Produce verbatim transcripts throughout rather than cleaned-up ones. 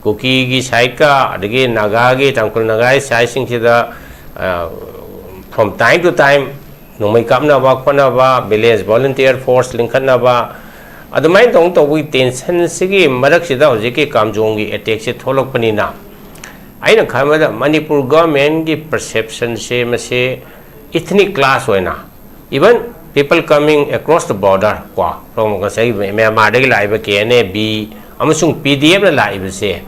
ꯀꯨꯀꯤꯒꯤ ꯁꯥꯏꯠꯀ ꯑꯗꯒꯤ ꯅꯥꯒꯥꯒꯤ, ꯇꯥꯡꯈꯨꯜ ꯅꯥꯒꯥꯒꯤ ꯁꯥꯏꯠꯁꯤꯡꯁꯤꯗ, ꯑ, from time to time ꯅꯣꯡꯃꯩ ꯀꯥꯞꯅꯕ ꯈꯣꯠꯅꯕ, village volunteer force ꯂꯤꯡꯈꯠꯅꯕ, ꯑꯗꯨꯃꯥꯏꯅ ꯇꯧꯅ ꯇꯧꯕꯒꯤ ꯇꯦꯟꯁꯟꯁꯤꯒꯤ ꯃꯔꯛꯁꯤꯗ ꯍꯧꯖꯤꯛꯀꯤ ꯀꯥꯝꯖꯣꯡꯒꯤ ꯑꯦꯇꯦꯛꯁꯦ ꯊꯣꯛꯂꯛꯄꯅꯤꯅ, ꯑꯩꯅ ꯈꯟꯕꯗ ꯃꯅꯤꯄꯨꯔ ꯒꯚꯔꯟꯃꯦꯟꯒꯤ ꯄꯔꯁꯦꯞꯁꯟꯁꯦ ꯃꯁꯤ ethnic clash ꯑꯣꯏꯅ, even people coming across the border ꯀꯣ, from ꯉꯁꯥꯏ ꯃ꯭ꯌꯥꯟꯃꯥꯔꯗꯒꯤ ꯂꯥꯛꯏꯕ ꯀꯦ ꯑꯦꯟ ꯑꯦ ꯕꯤ ꯑꯃꯁꯨꯡ ꯄꯤ ꯗꯤ ꯑꯦꯐꯅ ꯂꯥꯛꯏꯕꯁꯦ,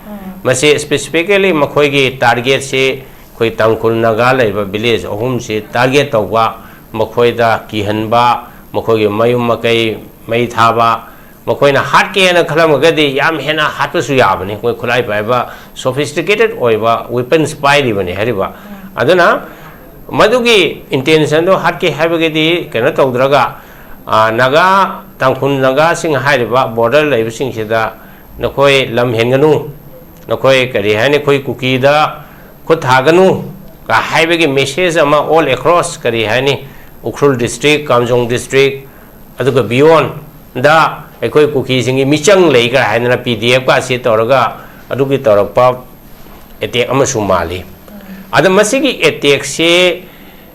ꯃꯁꯤ specifically ꯃꯈꯣꯏꯒꯤ ꯇꯥꯔꯒꯦꯠꯁꯤ ꯑꯩꯈꯣꯏ ꯇꯥꯡꯈꯨꯜ ꯅꯥꯒꯥ ꯂꯩꯔꯤꯕ ꯚꯤꯂꯦꯖ ꯑꯍꯨꯝꯁꯤ ꯇꯥꯔꯒꯦꯠ ꯇꯧꯕ, ꯃꯈꯣꯏꯗ ꯀꯤꯍꯟꯕ, ꯃꯈꯣꯏꯒꯤ ꯃꯌꯨꯝ ꯃꯀꯩ ꯃꯩ ꯊꯥꯕ, ꯃꯈꯣꯏꯅ ꯍꯥꯠꯀꯦꯅ ꯈꯜꯂꯝꯃꯒꯗꯤ ꯌꯥꯝ ꯍꯦꯟꯅ ꯍꯥꯠꯄꯁꯨ ꯌꯥꯕꯅꯤ꯫ ꯃꯣꯏ ꯈꯨꯠꯂꯥꯏ ꯄꯥꯏꯕ, sophisticated ꯑꯣꯏꯕ weapons ꯄꯥꯏꯔꯤꯕꯅꯤ ꯍꯥꯏꯔꯤꯕ꯫ ꯑꯗꯨꯅ ꯃꯗꯨꯒꯤ intentionꯗꯣ ꯍꯥꯠꯀꯦ ꯍꯥꯏꯕꯒꯤꯗꯤ ꯀꯩꯅꯣ ꯇꯧꯗ꯭ꯔꯒ, ꯑ, ꯅꯥꯒꯥ, ꯇꯥꯡꯈꯨꯜ ꯅꯥꯒꯥꯁꯤꯡ ꯍꯥꯏꯔꯤꯕ border ꯂꯩꯕꯁꯤꯡꯁꯤꯗ ꯅꯈꯣꯏ ꯂꯝ ꯍꯦꯟꯒꯅꯨ, ꯅꯈꯣꯏ ꯀꯔꯤ ꯍꯥꯏꯅꯤ, ꯑꯩꯈꯣꯏ ꯀꯨꯀꯤꯗ ꯈꯨꯠ ꯊꯥꯒꯅꯨ ꯀ ꯍꯥꯏꯕꯒꯤ message ꯑꯃ all across, ꯀꯔꯤ ꯍꯥꯏꯅꯤ, ꯎꯈ꯭ꯔꯨꯜ district, ꯀꯥꯝꯖꯣꯡ district, ꯑꯗꯨꯒ beyondꯗ ꯑꯩꯈꯣꯏ ꯀꯨꯀꯤꯁꯤꯡꯒꯤ ꯃꯤꯆꯪ ꯂꯩꯒ ꯍꯥꯏꯗꯅ P D F ꯀꯥꯁꯤ ꯇꯧꯔꯒ ꯑꯗꯨꯒꯤ ꯇꯧꯔꯛꯄ attack ꯑꯃꯁꯨ ꯃꯥꯜꯂꯤ꯫ ꯑꯗ ꯃꯁꯤꯒꯤ attackꯁꯦ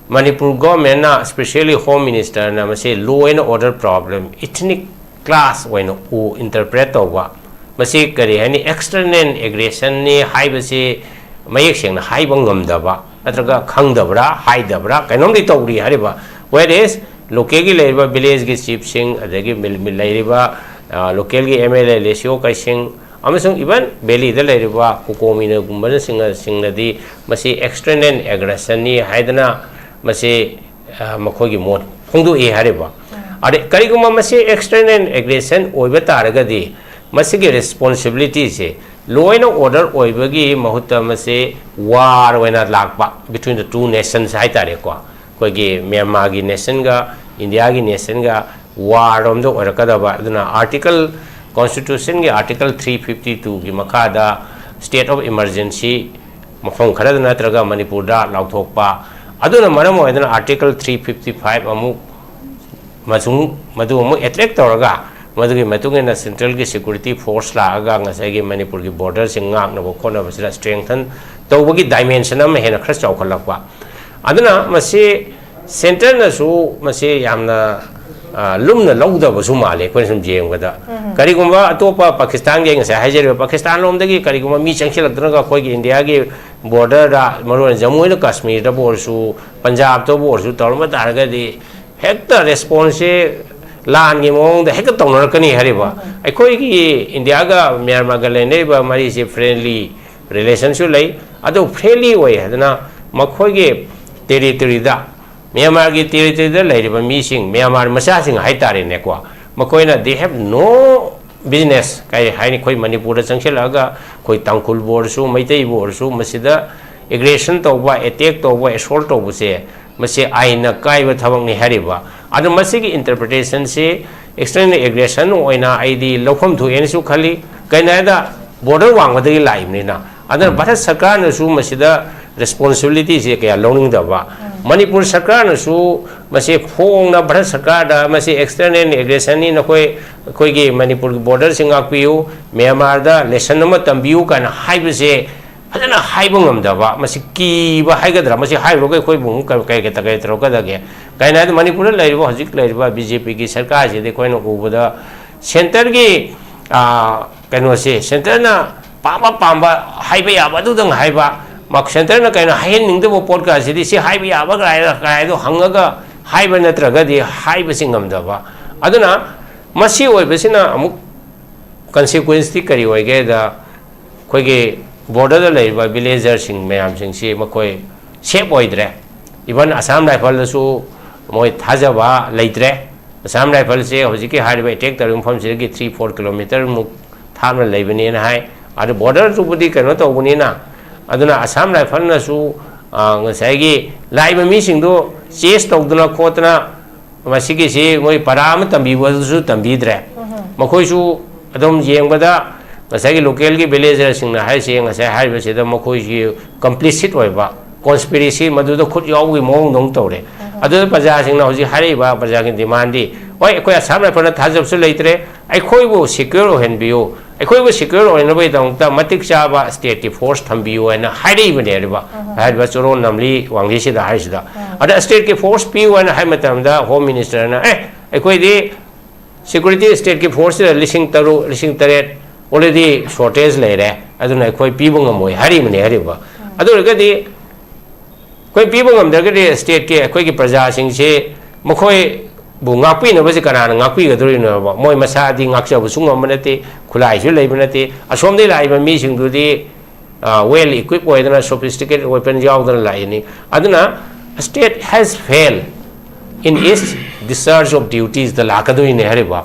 ꯃꯅꯤꯄꯨꯔ governmentꯅ, specially Home Ministerꯅ ꯃꯁꯤ law and order problem, ethnic clash ꯑꯣꯏꯅ ꯎ, interpret ꯇꯧꯕ, ꯃꯁꯤ ꯀꯔꯤ ꯍꯥꯏꯅꯤ, external aggressonꯅꯤ ꯍꯥꯏꯕꯁꯤ ꯃꯌꯦꯛ ꯁꯦꯡꯅ ꯍꯥꯏꯕ ꯉꯝꯗꯕ, ꯅꯠꯇ꯭ꯔꯒ ꯈꯪꯗꯕ꯭ꯔꯥ, ꯍꯥꯏꯗꯕ꯭ꯔꯥ, ꯀꯩꯅꯣꯝꯗꯤ ꯇꯧꯔꯤ ꯍꯥꯏꯔꯤꯕ꯫ Whereas localꯒꯤ ꯂꯩꯔꯤꯕ village ꯒꯤ chiefꯁꯤꯡ, ꯑꯗꯒꯤ ꯃꯤꯜ-, ꯃꯤꯜ-, ꯂꯩꯔꯤꯕ, ꯑ, localꯒꯤ M L A, L C O ꯀꯩꯁꯤꯡ, ꯑꯃꯁꯨꯡ even valleyꯗ ꯂꯩꯔꯤꯕ ꯀꯨꯀꯣꯃꯤꯅꯒꯨꯝꯕꯅꯆꯤꯡꯕꯁꯤꯡꯅꯗꯤ ꯃꯁꯤ external aggressonꯅꯤ ꯍꯥꯏꯗꯅ ꯃꯁꯤ, ꯑ, ꯃꯈꯣꯏꯒꯤ ꯃꯣꯠ ꯐꯣꯡꯗꯣꯛꯏ ꯍꯥꯏꯔꯤꯕ꯫ ꯑꯗꯩ ꯀꯔꯤꯒꯨꯝꯕ ꯃꯁꯤ external aggression ꯑꯣꯏꯕ ꯇꯥꯔꯒꯗꯤ, ꯃꯁꯤꯒꯤ responsibilityꯁꯦ law and order ꯑꯣꯏꯕꯒꯤ ꯃꯍꯨꯠꯇ ꯃꯁꯤ war ꯑꯣꯏꯅ ꯂꯥꯛꯄ between the two nations ꯍꯥꯏꯇꯥꯔꯦꯀꯣ꯫ ꯑꯩꯈꯣꯏꯒꯤ ꯃ꯭ꯌꯥꯟꯃꯥꯔꯒꯤ nationꯒ ꯏꯟꯗꯤꯌꯥꯒꯤ nationꯒ war ꯔꯣꯝꯗ ꯑꯣꯏꯔꯛꯀꯗꯕ꯫ ꯑꯗꯨꯅ article, constitutionꯒꯤ article three fifty twoꯒꯤ ꯃꯈꯥꯗ state of emergency ꯃꯐꯝ ꯈꯔꯗ ꯅꯠꯇ꯭ꯔꯒ ꯃꯅꯤꯄꯨꯔꯗ ꯂꯥꯎꯊꯣꯛꯄ, ꯑꯗꯨꯅ ꯃꯔꯝ ꯑꯣꯏꯗꯨꯅ article three fifty five ꯑꯃꯨꯛ ꯃꯁꯨꯡ ꯃꯗꯨ ꯑꯃꯨꯛ attract ꯇꯧꯔꯒ ꯃꯗꯨꯒꯤ ꯃꯇꯨꯡ ꯏꯟꯅ central ꯒꯤ security force ꯂꯥꯛꯑꯒ ꯉꯁꯥꯏꯒꯤ ꯃꯅꯤꯄꯨꯔꯒꯤ border ꯁꯤꯡ ꯉꯥꯛꯅꯕ ꯈꯣꯠꯅꯕꯁꯤꯗ strengthen ꯇꯧꯕꯒꯤ dimension ꯑꯃ ꯍꯦꯟꯅ ꯈꯔ ꯆꯥꯎꯈꯠꯂꯛꯄ꯫ ꯑꯗꯨꯅ ꯃꯁꯤ centre ꯅꯁꯨ ꯃꯁꯤ ꯌꯥꯝꯅ, ꯑ, ꯂꯨꯝꯅ ꯂꯧꯗꯕꯁꯨ ꯃꯥꯜꯂꯦ ꯑꯩꯈꯣꯏꯅ ꯁꯨꯝ ꯌꯦꯡꯕꯗ꯫ ꯀꯔꯤꯒꯨꯝꯕ ꯑꯇꯣꯞꯄ ꯄꯥꯀꯤꯁꯇꯥꯟꯒꯤ, ꯑꯩ ꯉꯁꯥꯏ ꯍꯥꯏꯖꯔꯤꯕ ꯄꯥꯀꯤꯁꯇꯥꯟ ꯂꯣꯝꯗꯒꯤ ꯀꯔꯤꯒꯨꯝꯕ ꯃꯤ ꯆꯪꯁꯤꯜꯂꯛꯇꯨꯅꯒ ꯑꯩꯈꯣꯏꯒꯤ ꯏꯟꯗꯤꯌꯥꯒꯤ border ꯗ, ꯃꯔꯨ ꯑꯣꯏꯅ ꯖꯃꯨ ꯑꯦꯟ ꯀꯥꯁꯃꯤꯔꯗꯕꯨ ꯑꯣꯏꯔꯁꯨ, ꯄꯟꯖꯥꯕꯇꯕꯨ ꯑꯣꯏꯔꯁꯨ ꯇꯧꯔꯝꯕ ꯇꯥꯔꯒꯗꯤ ꯍꯦꯛꯇ response ꯁꯦ ꯂꯥꯟꯒꯤ ꯃꯑꯣꯡꯗ ꯍꯦꯛꯇ ꯇꯧꯅꯔꯛꯀꯅꯤ ꯍꯥꯏꯔꯤꯕ꯫ ꯑꯩꯈꯣꯏꯒꯤ ꯏꯟꯗꯤꯌꯥꯒ ꯃ꯭ꯌꯥꯟꯃꯥꯔꯒ ꯂꯩꯅꯔꯤꯕ ꯃꯔꯤꯁꯦ friendly relation ꯁꯨ ꯂꯩ, ꯑꯗꯨ friendly ꯑꯣꯏ ꯍꯥꯏꯗꯅ ꯃꯈꯣꯏꯒꯤ territory ꯗ, ꯃ꯭ꯌꯥꯟꯃꯥꯔꯒꯤ territory ꯗ ꯂꯩꯔꯤꯕ ꯃꯤꯁꯤꯡ, ꯃ꯭ꯌꯥꯟꯃꯥꯔ ꯃꯆꯥꯁꯤꯡ ꯍꯥꯏꯇꯥꯔꯦꯅꯦꯀꯣ, ꯃꯈꯣꯏꯅ they have no business, ꯀꯔꯤ ꯍꯥꯏꯅꯤ, ꯑꯩꯈꯣꯏ ꯃꯅꯤꯄꯨꯔꯗ ꯆꯪꯁꯤꯜꯂꯛꯑꯒ ꯑꯩꯈꯣꯏ ꯇꯥꯡꯈꯨꯜꯕꯨ ꯑꯣꯏꯔꯁꯨ, ꯃꯩꯇꯩꯕꯨ ꯑꯣꯏꯔꯁꯨ, ꯃꯁꯤꯗ aggression ꯇꯧꯕ, attack ꯇꯧꯕ, assault ꯇꯧꯕꯁꯦ, ꯃꯁꯤ ꯑꯥꯏꯟꯅ ꯀꯥꯏꯕ ꯊꯕꯛꯅꯤ ꯍꯥꯏꯔꯤꯕ꯫ ꯑꯗꯣ ꯃꯁꯤꯒꯤ interpretation ꯁꯤ external aggression ꯑꯣꯏꯅ ꯑꯩꯗꯤ ꯂꯧꯐꯝ ꯊꯣꯛꯑꯦꯅꯁꯨ ꯈꯜꯂꯤ꯫ ꯀꯩꯅꯣ ꯍꯥꯏꯗ, border ꯋꯥꯡꯃꯗꯒꯤ ꯂꯥꯛꯏꯕꯅꯤꯅ꯫ ꯑꯗꯨꯅ ꯚꯥꯔꯠ ꯁꯔꯀꯥꯔꯅꯁꯨ ꯃꯁꯤꯗ responsibility ꯁꯦ ꯀꯌꯥ ꯂꯧꯅꯤꯡꯗꯕ꯫ ꯃꯅꯤꯄꯨꯔ ꯁꯔꯀꯥꯔꯅꯁꯨ ꯃꯁꯤ ꯐꯣꯡꯅ ꯚꯥꯔꯠ ꯁꯔꯀꯥꯔꯗ ꯃꯁꯤ external aggression ꯅꯤ, ꯅꯈꯣꯏ ꯑꯩꯈꯣꯏꯒꯤ ꯃꯅꯤꯄꯨꯔꯒꯤ border ꯁꯤ ꯉꯥꯛꯄꯤꯌꯨ, ꯃ꯭ꯌꯥꯟꯃꯥꯔꯗ lesson ꯑꯃ ꯇꯝꯕꯤꯌꯨ ꯀꯥꯏꯅ ꯍꯥꯏꯕꯁꯦ ꯐꯖꯅ ꯍꯥꯏꯕ ꯉꯝꯗꯕ, ꯃꯁꯤ ꯀꯤꯕ ꯍꯥꯏꯒꯗ꯭ꯔꯥ, ꯃꯁꯤ ꯍꯥꯏꯔꯨꯔꯒ ꯑꯩꯈꯣꯏꯕꯨ ꯑꯃꯨꯛ ꯀꯔꯤ, ꯀꯔꯤ, ꯀꯔꯤ ꯇꯧꯔꯛꯀꯗꯒꯦ? ꯀꯩꯅꯣ ꯍꯥꯏꯗꯤ ꯃꯅꯤꯄꯨꯔꯗ ꯂꯩꯔꯤꯕ, ꯍꯧꯖꯤꯛ ꯂꯩꯔꯤꯕ B J P ꯒꯤ ꯁꯔꯀꯥꯔꯁꯤꯗꯤ ꯑꯩꯈꯣꯏꯅ ꯎꯕꯗ centre ꯒꯤ, ꯑꯥ, ꯀꯩꯅꯣꯁꯦ, centre ꯅ ꯄꯥꯝꯕ ꯄꯥꯝꯕ ꯍꯥꯏꯕ ꯌꯥꯕ ꯑꯗꯨꯗꯪ ꯍꯥꯏꯕ, ꯃ-, centre ꯅ ꯀꯩꯅꯣ ꯍꯥꯏꯍꯟꯅꯤꯡꯗꯕ ꯄꯣꯠꯀꯁꯤꯗꯤ ꯁꯤ ꯍꯥꯏꯕ ꯌꯥꯕ ꯀꯥꯏꯅ, ꯀꯥꯏꯗꯣ ꯍꯪꯉꯒ ꯍꯥꯏꯕ ꯅꯠꯇ꯭ꯔꯒꯗꯤ ꯍꯥꯏꯕꯁꯤ ꯉꯝꯗꯕ꯫ ꯑꯗꯨꯅ ꯃꯁꯤ ꯑꯣꯏꯕꯁꯤꯅ ꯑꯃꯨꯛ consequence ꯇꯤ ꯀꯔꯤ ꯑꯣꯏꯒꯦꯗ, ꯑꯩꯈꯣꯏꯒꯤ border ꯗ ꯂꯩꯔꯤꯕ villager ꯁꯤꯡ ꯃꯌꯥꯝꯁꯤꯡꯁꯤ ꯃꯈꯣꯏ safe ꯑꯣꯏꯗ꯭ꯔꯦ꯫ Even Assam Rifle ꯗꯁꯨ ꯃꯣꯏ ꯊꯥꯖꯕ ꯂꯩꯇ꯭ꯔꯦ꯫ Assam Rifle ꯁꯦ ꯍꯧꯖꯤꯛꯀꯤ ꯍꯥꯏꯔꯤꯕ attack ꯇꯧꯔꯤꯕ ꯃꯐꯝꯁꯤꯗꯒꯤ three four kilometre ꯃꯨꯛ ꯊꯥꯞꯅ ꯂꯩꯕꯅꯦꯅ ꯍꯥꯏ꯫ ꯑꯗꯨ border ꯗꯨꯕꯨꯗꯤ ꯀꯩꯅꯣ ꯇꯧꯕꯅꯤꯅ, ꯑꯗꯨꯅ Assam Rifle ꯅꯁꯨ, ꯑ, ꯉꯁꯥꯏꯒꯤ ꯂꯥꯛꯏꯕ ꯃꯤꯁꯤꯡꯗꯣ chase ꯇꯧꯗꯅ ꯈꯣꯠꯇꯅ ꯃꯁꯤꯒꯤꯁꯤ ꯃꯣꯏ ꯄꯔꯥ ꯑꯃ ꯇꯝꯕꯤꯕꯗꯨꯁꯨ ꯇꯝꯕꯤꯗ꯭ꯔꯦ꯫ ꯃꯈꯣꯏꯁꯨ ꯑꯗꯨꯝ ꯌꯦꯡꯕꯗ ꯉꯁꯥꯏꯒꯤ local ꯒꯤ villager ꯁꯤꯡꯅ ꯍꯥꯏꯔꯤꯁꯦ, ꯉꯁꯥꯏ ꯍꯥꯏꯔꯤꯕꯁꯤꯗ ꯃꯈꯣꯏꯁꯤ complicit ꯑꯣꯏꯕ, conspiracy, ꯃꯗꯨꯗ ꯈꯨꯠ ꯌꯥꯎꯕꯒꯤ ꯃꯑꯣꯡꯗꯧꯅ ꯇꯧꯔꯦ꯫ ꯑꯗꯨꯗ ꯄ꯭ꯔꯖꯥꯁꯤꯡꯅ ꯍꯧꯖꯤꯛ ꯍꯥꯏꯔꯛꯏꯕ ꯄ꯭ꯔꯖꯥꯒꯤ demand ꯗꯤ ꯍꯣꯏ, ꯑꯩꯈꯣꯏ ꯑꯁꯥꯝ ꯔꯥꯏꯐꯜꯗ ꯊꯥꯖꯕꯁꯨ ꯂꯩꯇ꯭ꯔꯦ꯫ ꯑꯩꯈꯣꯏꯕꯨ ꯁꯦꯀ꯭ꯌꯣꯔ ꯑꯣꯏꯍꯟꯕꯤꯌꯨ, ꯑꯩꯈꯣꯏꯕꯨ ꯁꯦꯀ꯭ꯌꯣꯔ ꯑꯣꯏꯅꯕꯒꯤꯗꯃꯛꯇ ꯃꯇꯤꯛ ꯆꯥꯕ ꯁ꯭ꯇꯦꯠꯀꯤ ꯐꯣꯔꯁ ꯊꯝꯕꯤꯌꯨ ꯍꯥꯏꯅ ꯍꯥꯏꯔꯛꯏꯕꯅꯦ꯫ ꯍꯥꯏꯔꯤꯕ, ꯎꯝ꯫ ꯍꯥꯏꯔꯤꯕ ꯆꯣꯔꯣꯟ ꯅꯝꯂꯤ ꯋꯥꯡꯂꯤꯁꯤꯗ ꯍꯥꯏꯔꯤꯁꯤꯗ꯫ ꯎꯝ꯫ ꯑꯗ ꯁ꯭ꯇꯦꯠꯀꯤ ꯐꯣꯔꯁ ꯄꯤꯌꯨ ꯍꯥꯏꯅ ꯍꯥꯏꯕ ꯃꯇꯝꯗ ꯍꯣꯝ ꯃꯤꯅꯤꯁꯇꯔꯅ, "ꯑꯦ, ꯑꯩꯈꯣꯏꯗꯤ ꯁꯦꯀ꯭ꯌꯨꯔꯤꯇꯤ ꯁ꯭ꯇꯦꯠꯀꯤ ꯐꯣꯔꯁꯁꯤꯗ ꯂꯤꯁꯤꯡ ꯇꯔꯨꯛ, ꯂꯤꯁꯤꯡ ꯇꯔꯦꯠ already shortage ꯂꯩꯔꯦ, ꯑꯗꯨꯅ ꯑꯩꯈꯣꯏ ꯄꯤꯕ ꯉꯝꯃꯣꯏ" ꯍꯥꯏꯔꯤꯕꯅꯦ꯫ ꯍꯥꯏꯔꯤꯕ, ꯎꯝ꯫ ꯑꯗꯨ ꯑꯣꯏꯔꯒꯗꯤ ꯑꯩꯈꯣꯏ ꯄꯤꯕ ꯉꯝꯗ꯭ꯔꯒꯗꯤ ꯁ꯭ꯇꯦꯠꯀꯤ ꯑꯩꯈꯣꯏꯒꯤ ꯄ꯭ꯔꯖꯥꯁꯤꯡꯁꯤ ꯃꯈꯣꯏꯕꯨ ꯉꯥꯛꯄꯤꯅꯕꯁꯤ ꯀꯅꯥꯅ ꯉꯥꯛꯄꯤꯒꯗꯧꯔꯤꯅꯣꯕ? ꯃꯣꯏ ꯃꯁꯥꯗꯤ ꯉꯥꯛꯆꯕꯁꯨ ꯉꯝꯕ ꯅꯠꯇꯦ, ꯈꯨꯠꯂꯥꯏꯁꯨ ꯂꯩꯕ ꯅꯠꯇꯦ꯫ ꯑꯁꯣꯝꯗꯒꯤ ꯂꯥꯛꯏꯕ ꯃꯤꯁꯤꯡꯗꯨꯗꯤ, ꯑ, well equipped ꯑꯣꯏꯗꯅ, sophisticated weapon ꯌꯥꯎꯗꯅ ꯂꯥꯛꯏꯅꯤ꯫ ꯑꯗꯨꯅ state has failed in its discharge of dutiesꯇ ꯂꯥꯛꯀꯗꯣꯏꯅꯦ ꯍꯥꯏꯔꯤꯕ꯫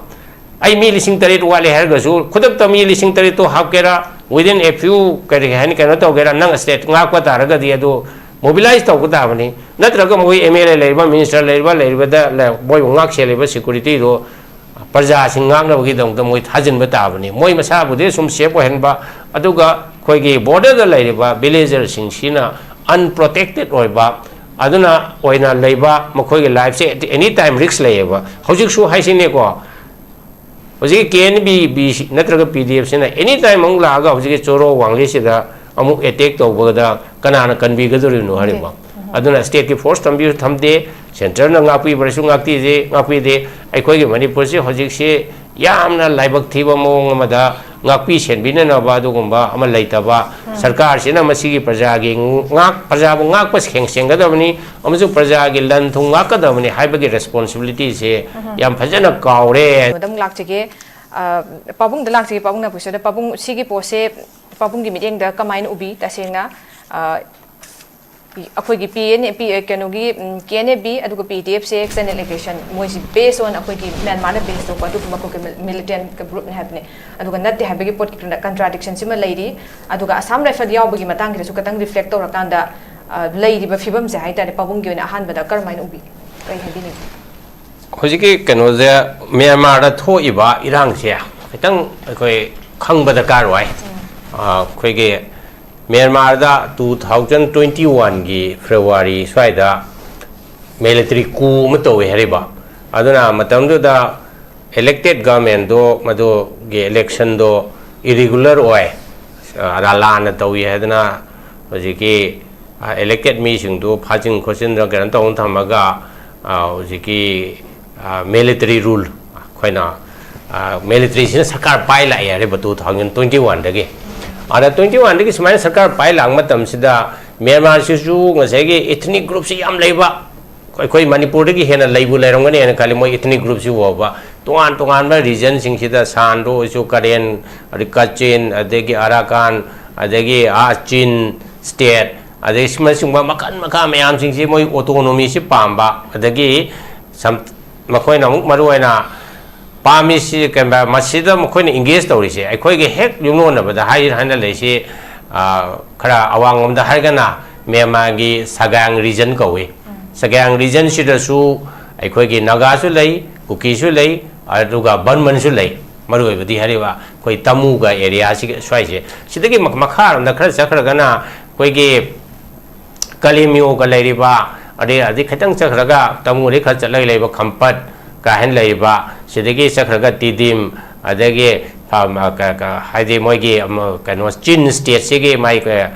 ꯑꯩ ꯃꯤ ꯂꯤꯁꯤꯡ ꯇꯔꯦꯠ ꯋꯥꯠꯂꯦ ꯍꯥꯏꯔꯒꯁꯨ, ꯈꯨꯗꯛꯇ ꯃꯤ ꯂꯤꯁꯤꯡ ꯇꯔꯦꯠꯇꯣ ꯍꯥꯞꯀꯦꯔꯥ, within a few, ꯀꯔꯤ ꯍꯥꯏꯅꯤ, ꯀꯩꯅꯣ ꯇꯧꯒꯦꯔꯥ, ꯅꯪ ꯁ꯭ꯇꯦꯠ ꯉꯥꯛꯄ ꯇꯥꯔꯒꯗꯤ ꯑꯗꯨ ꯃꯣꯕꯤꯂꯥꯏꯖ ꯇꯧꯕ ꯇꯥꯕꯅꯤ꯫ ꯅꯠꯇ꯭ꯔꯒ ꯃꯣꯏ ꯑꯦꯝ ꯑꯦꯜ ꯑꯦ ꯂꯩꯔꯤꯕ, ꯃꯤꯅꯤꯁꯇꯔ ꯂꯩꯔꯤꯕ, ꯂꯩꯔꯤꯕꯗ ꯂ-, ꯃꯣꯏꯕꯨ ꯉꯥꯛ ꯁꯦꯜꯂꯤꯕ ꯁꯦꯀ꯭ꯌꯨꯔꯤꯇꯤꯗꯣ ꯄ꯭ꯔꯖꯥꯁꯤꯡ ꯉꯥꯛꯅꯕꯒꯤꯗꯃꯛꯇ ꯃꯣꯏ ꯊꯥꯖꯤꯟꯕ ꯇꯥꯕꯅꯤ꯫ ꯃꯣꯏ ꯃꯁꯥꯕꯨꯗꯤ ꯁꯨꯝ ꯁꯦꯐ ꯑꯣꯏꯍꯟꯕ, ꯑꯗꯨꯒ ꯑꯩꯈꯣꯏꯒꯤ ꯕꯣꯔꯗꯔꯗ ꯂꯩꯔꯤꯕ ꯚꯤꯂꯦꯖꯔꯁꯤꯡꯁꯤꯅ ꯑꯟꯄ꯭ꯔꯣꯇꯦꯛꯇꯦꯠ ꯑꯣꯏꯕ, ꯑꯗꯨꯅ ꯑꯣꯏꯅ ꯂꯩꯕ, ꯃꯈꯣꯏꯒꯤ ꯂꯥꯏꯐꯁꯦ ꯑꯦꯅꯤ ꯇꯥꯏꯝ ꯔꯤꯛꯁ ꯂꯩꯌꯦꯕ꯫ ꯍꯧꯖꯤꯛꯁꯨ ꯍꯥꯏꯁꯤꯅꯦꯀꯣ, ꯍꯧꯖꯤꯛꯀꯤ ꯀꯦ ꯑꯦꯟ ꯕꯤ ꯕꯤ ꯁꯤ ꯅꯠꯇ꯭ꯔꯒ ꯄꯤ ꯗꯤ ꯑꯦꯐꯁꯤꯅ ꯑꯦꯅꯤ ꯇꯥꯏꯝ ꯑꯃꯨꯛ ꯂꯥꯛꯑꯒ ꯍꯧꯖꯤꯛꯀꯤ ꯆꯣꯔꯣ ꯋꯥꯡꯂꯤꯁꯤꯗ ꯑꯃꯨꯛ ꯑꯦꯇꯦꯛ ꯇꯧꯕꯗ ꯀꯅꯥꯅ ꯀꯟꯕꯤꯒꯗꯧꯔꯤꯕꯅꯣ ꯍꯥꯏꯔꯤꯕ꯫ ꯎꯝ꯫ ꯑꯗꯨꯅ ꯁ꯭ꯇꯦꯠꯀꯤ ꯐꯣꯔꯁ ꯊꯝꯕꯤꯁꯨ ꯊꯝꯗꯦ, ꯁꯦꯟꯇꯔꯅ ꯉꯥꯛꯄꯤꯕ꯭ꯔꯁꯨ ꯉꯥꯛꯄꯤꯗꯦ, ꯉꯥꯛꯄꯤꯗꯦ꯫ ꯑꯩꯈꯣꯏꯒꯤ ꯃꯅꯤꯄꯨꯔꯁꯤ ꯍꯧꯖꯤꯛꯁꯤ ꯌꯥꯝꯅ ꯂꯥꯏꯕꯛ ꯊꯤꯕ ꯃꯑꯣꯡ ꯑꯃꯗ ꯉꯥꯛꯄꯤ ꯁꯦꯟꯕꯤꯅꯅꯕ ꯑꯗꯨꯒꯨꯝꯕ ꯑꯃ ꯂꯩꯇꯕ, ꯎꯝ꯫ ꯁꯔꯀꯥꯔꯁꯤꯅ ꯃꯁꯤꯒꯤ ꯄ꯭ꯔꯖꯥꯒꯤ ꯉꯥꯛ-, ꯄ꯭ꯔꯖꯥꯕꯨ ꯉꯥꯛꯄ ꯁꯦꯡ-, ꯁꯦꯡꯒꯗꯕꯅꯤ ꯑꯃꯁꯨꯡ ꯄ꯭ꯔꯖꯥꯒꯤ ꯂꯟ ꯊꯨꯝ ꯉꯥꯛꯀꯗꯕꯅꯤ ꯍꯥꯏꯕꯒꯤ ꯔꯦꯁꯄꯣꯟꯁꯤꯕꯤꯂꯤꯇꯤꯁꯦ ꯎꯝ꯫ ꯌꯥꯝ ꯐꯖꯅ ꯀꯥꯎꯔꯦ꯫ ꯃꯦꯗꯥꯝ ꯂꯥꯛꯆꯒꯦ꯫ ꯑ, ꯄꯥꯕꯨꯡꯗ ꯂꯥꯛꯆꯒꯦ, ꯄꯥꯕꯨꯡ ꯅꯥꯄꯨꯏꯁꯣꯏꯗ꯫ ꯄꯥꯕꯨꯡ, ꯁꯤꯒꯤ ꯄꯣꯠꯁꯦ ꯄꯥꯕꯨꯡꯒꯤ ꯃꯤꯠꯌꯦꯡꯗ ꯀꯃꯥꯏꯅ ꯎꯕꯤ? ꯇꯁꯦꯡꯅ, ꯑ, ꯑꯩꯈꯣꯏꯒꯤ ꯄꯤ ꯑꯦꯟ ꯑꯦ, ꯄꯤ, ꯀꯩꯅꯣꯒꯤ, ꯎꯝ, ꯀꯦ ꯑꯦꯟ ꯑꯦ ꯕꯤ ꯑꯗꯨꯒ ꯄꯤ ꯗꯤ ꯑꯦꯐꯁꯦ external aggression, ꯃꯣꯏꯁꯤ based on ꯑꯩꯈꯣꯏꯒꯤ ꯃ꯭ꯌꯥꯟꯃꯥꯔꯅ base ꯇꯧꯕ ꯑꯗꯨꯒꯨꯝꯕ ꯑꯩꯈꯣꯏꯒꯤ ꯃꯤ-, militant groupꯅꯤ ꯍꯥꯏꯕꯅꯦ꯫ ꯑꯗꯨꯒ ꯅꯠꯇꯦ ꯍꯥꯏꯕꯒꯤ ꯄꯣꯠꯀꯤ contradiction ꯁꯤꯃ ꯂꯩꯔꯤ꯫ ꯑꯗꯨꯒ ꯑꯁꯥꯝ ꯔꯥꯏꯐꯜ ꯌꯥꯎꯕꯒꯤ ꯃꯇꯥꯡꯒꯤꯗꯁꯨ ꯈꯤꯇꯪ reflect ꯇꯧꯔꯀꯥꯟꯗ, ꯑ, ꯂꯩꯔꯤꯕ ꯐꯤꯕꯝꯁꯦ ꯍꯥꯏꯇꯥꯔꯦ, ꯄꯥꯕꯨꯡꯒꯤ ꯑꯣꯏꯅ ꯑꯍꯥꯟꯕꯗ ꯀꯔꯝꯍꯥꯏꯅ ꯎꯕꯤ? ꯀꯔꯤ ꯍꯥꯏꯕꯤꯅꯤꯡꯉꯤ? ꯍꯧꯖꯤꯛꯀꯤ ꯀꯩꯅꯣꯁꯦ, ꯃ꯭ꯌꯥꯟꯃꯥꯔꯗ ꯊꯣꯛꯏꯕ ꯏꯔꯥꯡꯁꯦ ꯈꯤꯇꯪ ꯑꯩꯈꯣꯏ ꯈꯪꯕ ꯗꯔꯀꯥꯔ ꯑꯣꯏ꯫ ꯎꯝ꯫ ꯑ, ꯑꯩꯈꯣꯏꯒꯤ ꯃ꯭ꯌꯥꯟꯃꯥꯔꯗ two thousand twenty oneꯒꯤ February ꯁ꯭ꯋꯥꯏꯗ military coup ꯑꯃ ꯇꯧꯋꯦ ꯍꯥꯏꯔꯤꯕ꯫ ꯑꯗꯨꯅ ꯃꯇꯝꯗꯨꯗ elected governmentꯗꯣ, ꯃꯗꯨꯒꯤ electionꯗꯣ irregular ꯑꯣꯏ, ꯑ, ꯂꯥꯟꯅ ꯇꯧꯏ ꯍꯥꯏꯗꯅ ꯍꯧꯖꯤꯛꯀꯤ, ꯑ, elected ꯃꯤꯁꯤꯡꯗꯨ ꯐꯥꯖꯤꯟ ꯈꯣꯠꯆꯤꯟꯗꯅ ꯀꯩꯅꯣ ꯇꯧꯅ ꯊꯝꯃꯒ, ꯑ, ꯍꯧꯖꯤꯛꯀꯤ, ꯑ, military rule, ꯑꯩꯈꯣꯏꯅ, ꯑ, militaryꯁꯤꯅ ꯁꯔꯀꯥꯔ ꯄꯥꯏ ꯂꯥꯛꯑꯦ ꯍꯥꯏꯔꯤꯕ two thousand twenty oneꯗꯒꯤ꯫ ꯑꯗ twenty oneꯗꯒꯤ ꯁꯨꯃꯥꯏꯅ ꯁꯔꯀꯥꯔ ꯄꯥꯏ ꯂꯥꯛꯄ ꯃꯇꯝꯁꯤꯗ ꯃ꯭ꯌꯥꯟꯃꯥꯔꯁꯤꯁꯨ ꯉꯁꯥꯏꯒꯤ ethnic groupꯁꯤ ꯌꯥꯝ ꯂꯩꯕ, ꯑꯩꯈꯣꯏ ꯃꯅꯤꯄꯨꯔꯗꯒꯤ ꯍꯦꯟꯅ ꯂꯩꯕꯨ ꯂꯩꯔꯝꯒꯅꯤ ꯍꯥꯏꯅ ꯈꯜꯂꯤ꯫ ꯃꯣꯏ ethnic groupꯁꯤ ꯐꯥꯎꯕ ꯇꯣꯉꯥꯟ ꯇꯣꯉꯥꯟꯕ regionꯁꯤꯡꯁꯤꯗ ꯁꯥꯟꯗꯣ ꯑꯣꯏꯁꯨ, ꯀꯔꯦꯟ, ꯑꯗꯩ ꯀꯆꯤꯟ, ꯑꯗꯒꯤ ꯑꯔꯥꯀꯥꯟ, ꯑꯗꯒꯤ ꯑꯥ ꯆꯤꯟ state, ꯑꯗꯩ ꯃꯁꯤꯒꯨꯝꯕ ꯃꯈꯜ ꯃꯈꯥ ꯃꯌꯥꯝꯁꯤꯡꯁꯤ ꯃꯣꯏ autonomyꯁꯤ ꯄꯥꯝꯕ, ꯑꯗꯒꯤ ꯁꯝ-, ꯃꯈꯣꯏꯅ ꯑꯃꯨꯛ ꯃꯔꯨ ꯑꯣꯏꯅ ꯄꯥꯝꯃꯤꯁꯤ ꯀꯩꯅꯣ, ꯃꯁꯤꯗ ꯃꯈꯣꯏꯅ engage ꯇꯧꯔꯤꯁꯦ, ꯑꯩꯈꯣꯏꯒꯤ ꯍꯦꯛ ꯌꯨꯝꯂꯣꯟꯅꯕꯗ ꯍꯥꯏ-, ꯍꯥꯏꯅ ꯂꯩꯁꯤ, ꯑ, ꯈꯔ ꯑꯋꯥꯡꯂꯣꯝꯗ ꯍꯥꯏꯔꯒꯅ ꯃ꯭ꯌꯥꯟꯃꯥꯔꯒꯤ ꯁꯒꯥꯡ region ꯀꯧꯏ꯫ ꯁꯒꯥꯡ regionꯁꯤꯗꯁꯨ ꯑꯩꯈꯣꯏꯒꯤ ꯅꯥꯒꯥꯁꯨ ꯂꯩ, ꯀꯨꯀꯤꯁꯨ ꯂꯩ, ꯑꯗꯨꯒ ꯕꯔꯃꯟꯁꯨ ꯂꯩ꯫ ꯃꯔꯨ ꯑꯣꯏꯕꯗꯤ ꯍꯥꯏꯔꯤꯕ ꯑꯩꯈꯣꯏ ꯇꯃꯨꯒ areaꯁꯤꯒꯤ ꯁ꯭ꯋꯥꯏꯁꯦ꯫ ꯁꯤꯗꯒꯤ ꯃꯈ-, ꯃꯈꯥꯔꯣꯝꯗ ꯈꯔ ꯆꯠꯈ꯭ꯔꯒꯅ ꯑꯩꯈꯣꯏꯒꯤ ꯀꯂꯤꯃꯤꯌꯣꯒ ꯂꯩꯔꯤꯕ, ꯑꯗꯩ, ꯑꯗꯩ ꯈꯤꯇꯪ ꯆꯠꯈ꯭ꯔꯒ ꯇꯃꯨꯗꯩ ꯈꯔ ꯆꯠꯂꯒ ꯂꯩꯕ ꯈꯝꯄꯠ ꯀꯥ ꯍꯥꯏꯅ ꯂꯩꯔꯤꯕ, ꯁꯤꯗꯒꯤ ꯆꯠꯈ꯭ꯔꯒ ꯇꯤꯗꯤꯝ, ꯑꯗꯒꯤ, ꯑ, ꯃ-, ꯀ-, ꯀ-, ꯍꯥꯏꯗꯤ ꯃꯣꯏꯒꯤ, ꯑꯃ, ꯀꯩꯅꯣ, ꯆꯤꯟ stateꯁꯤꯒꯤ ꯃꯥꯏ,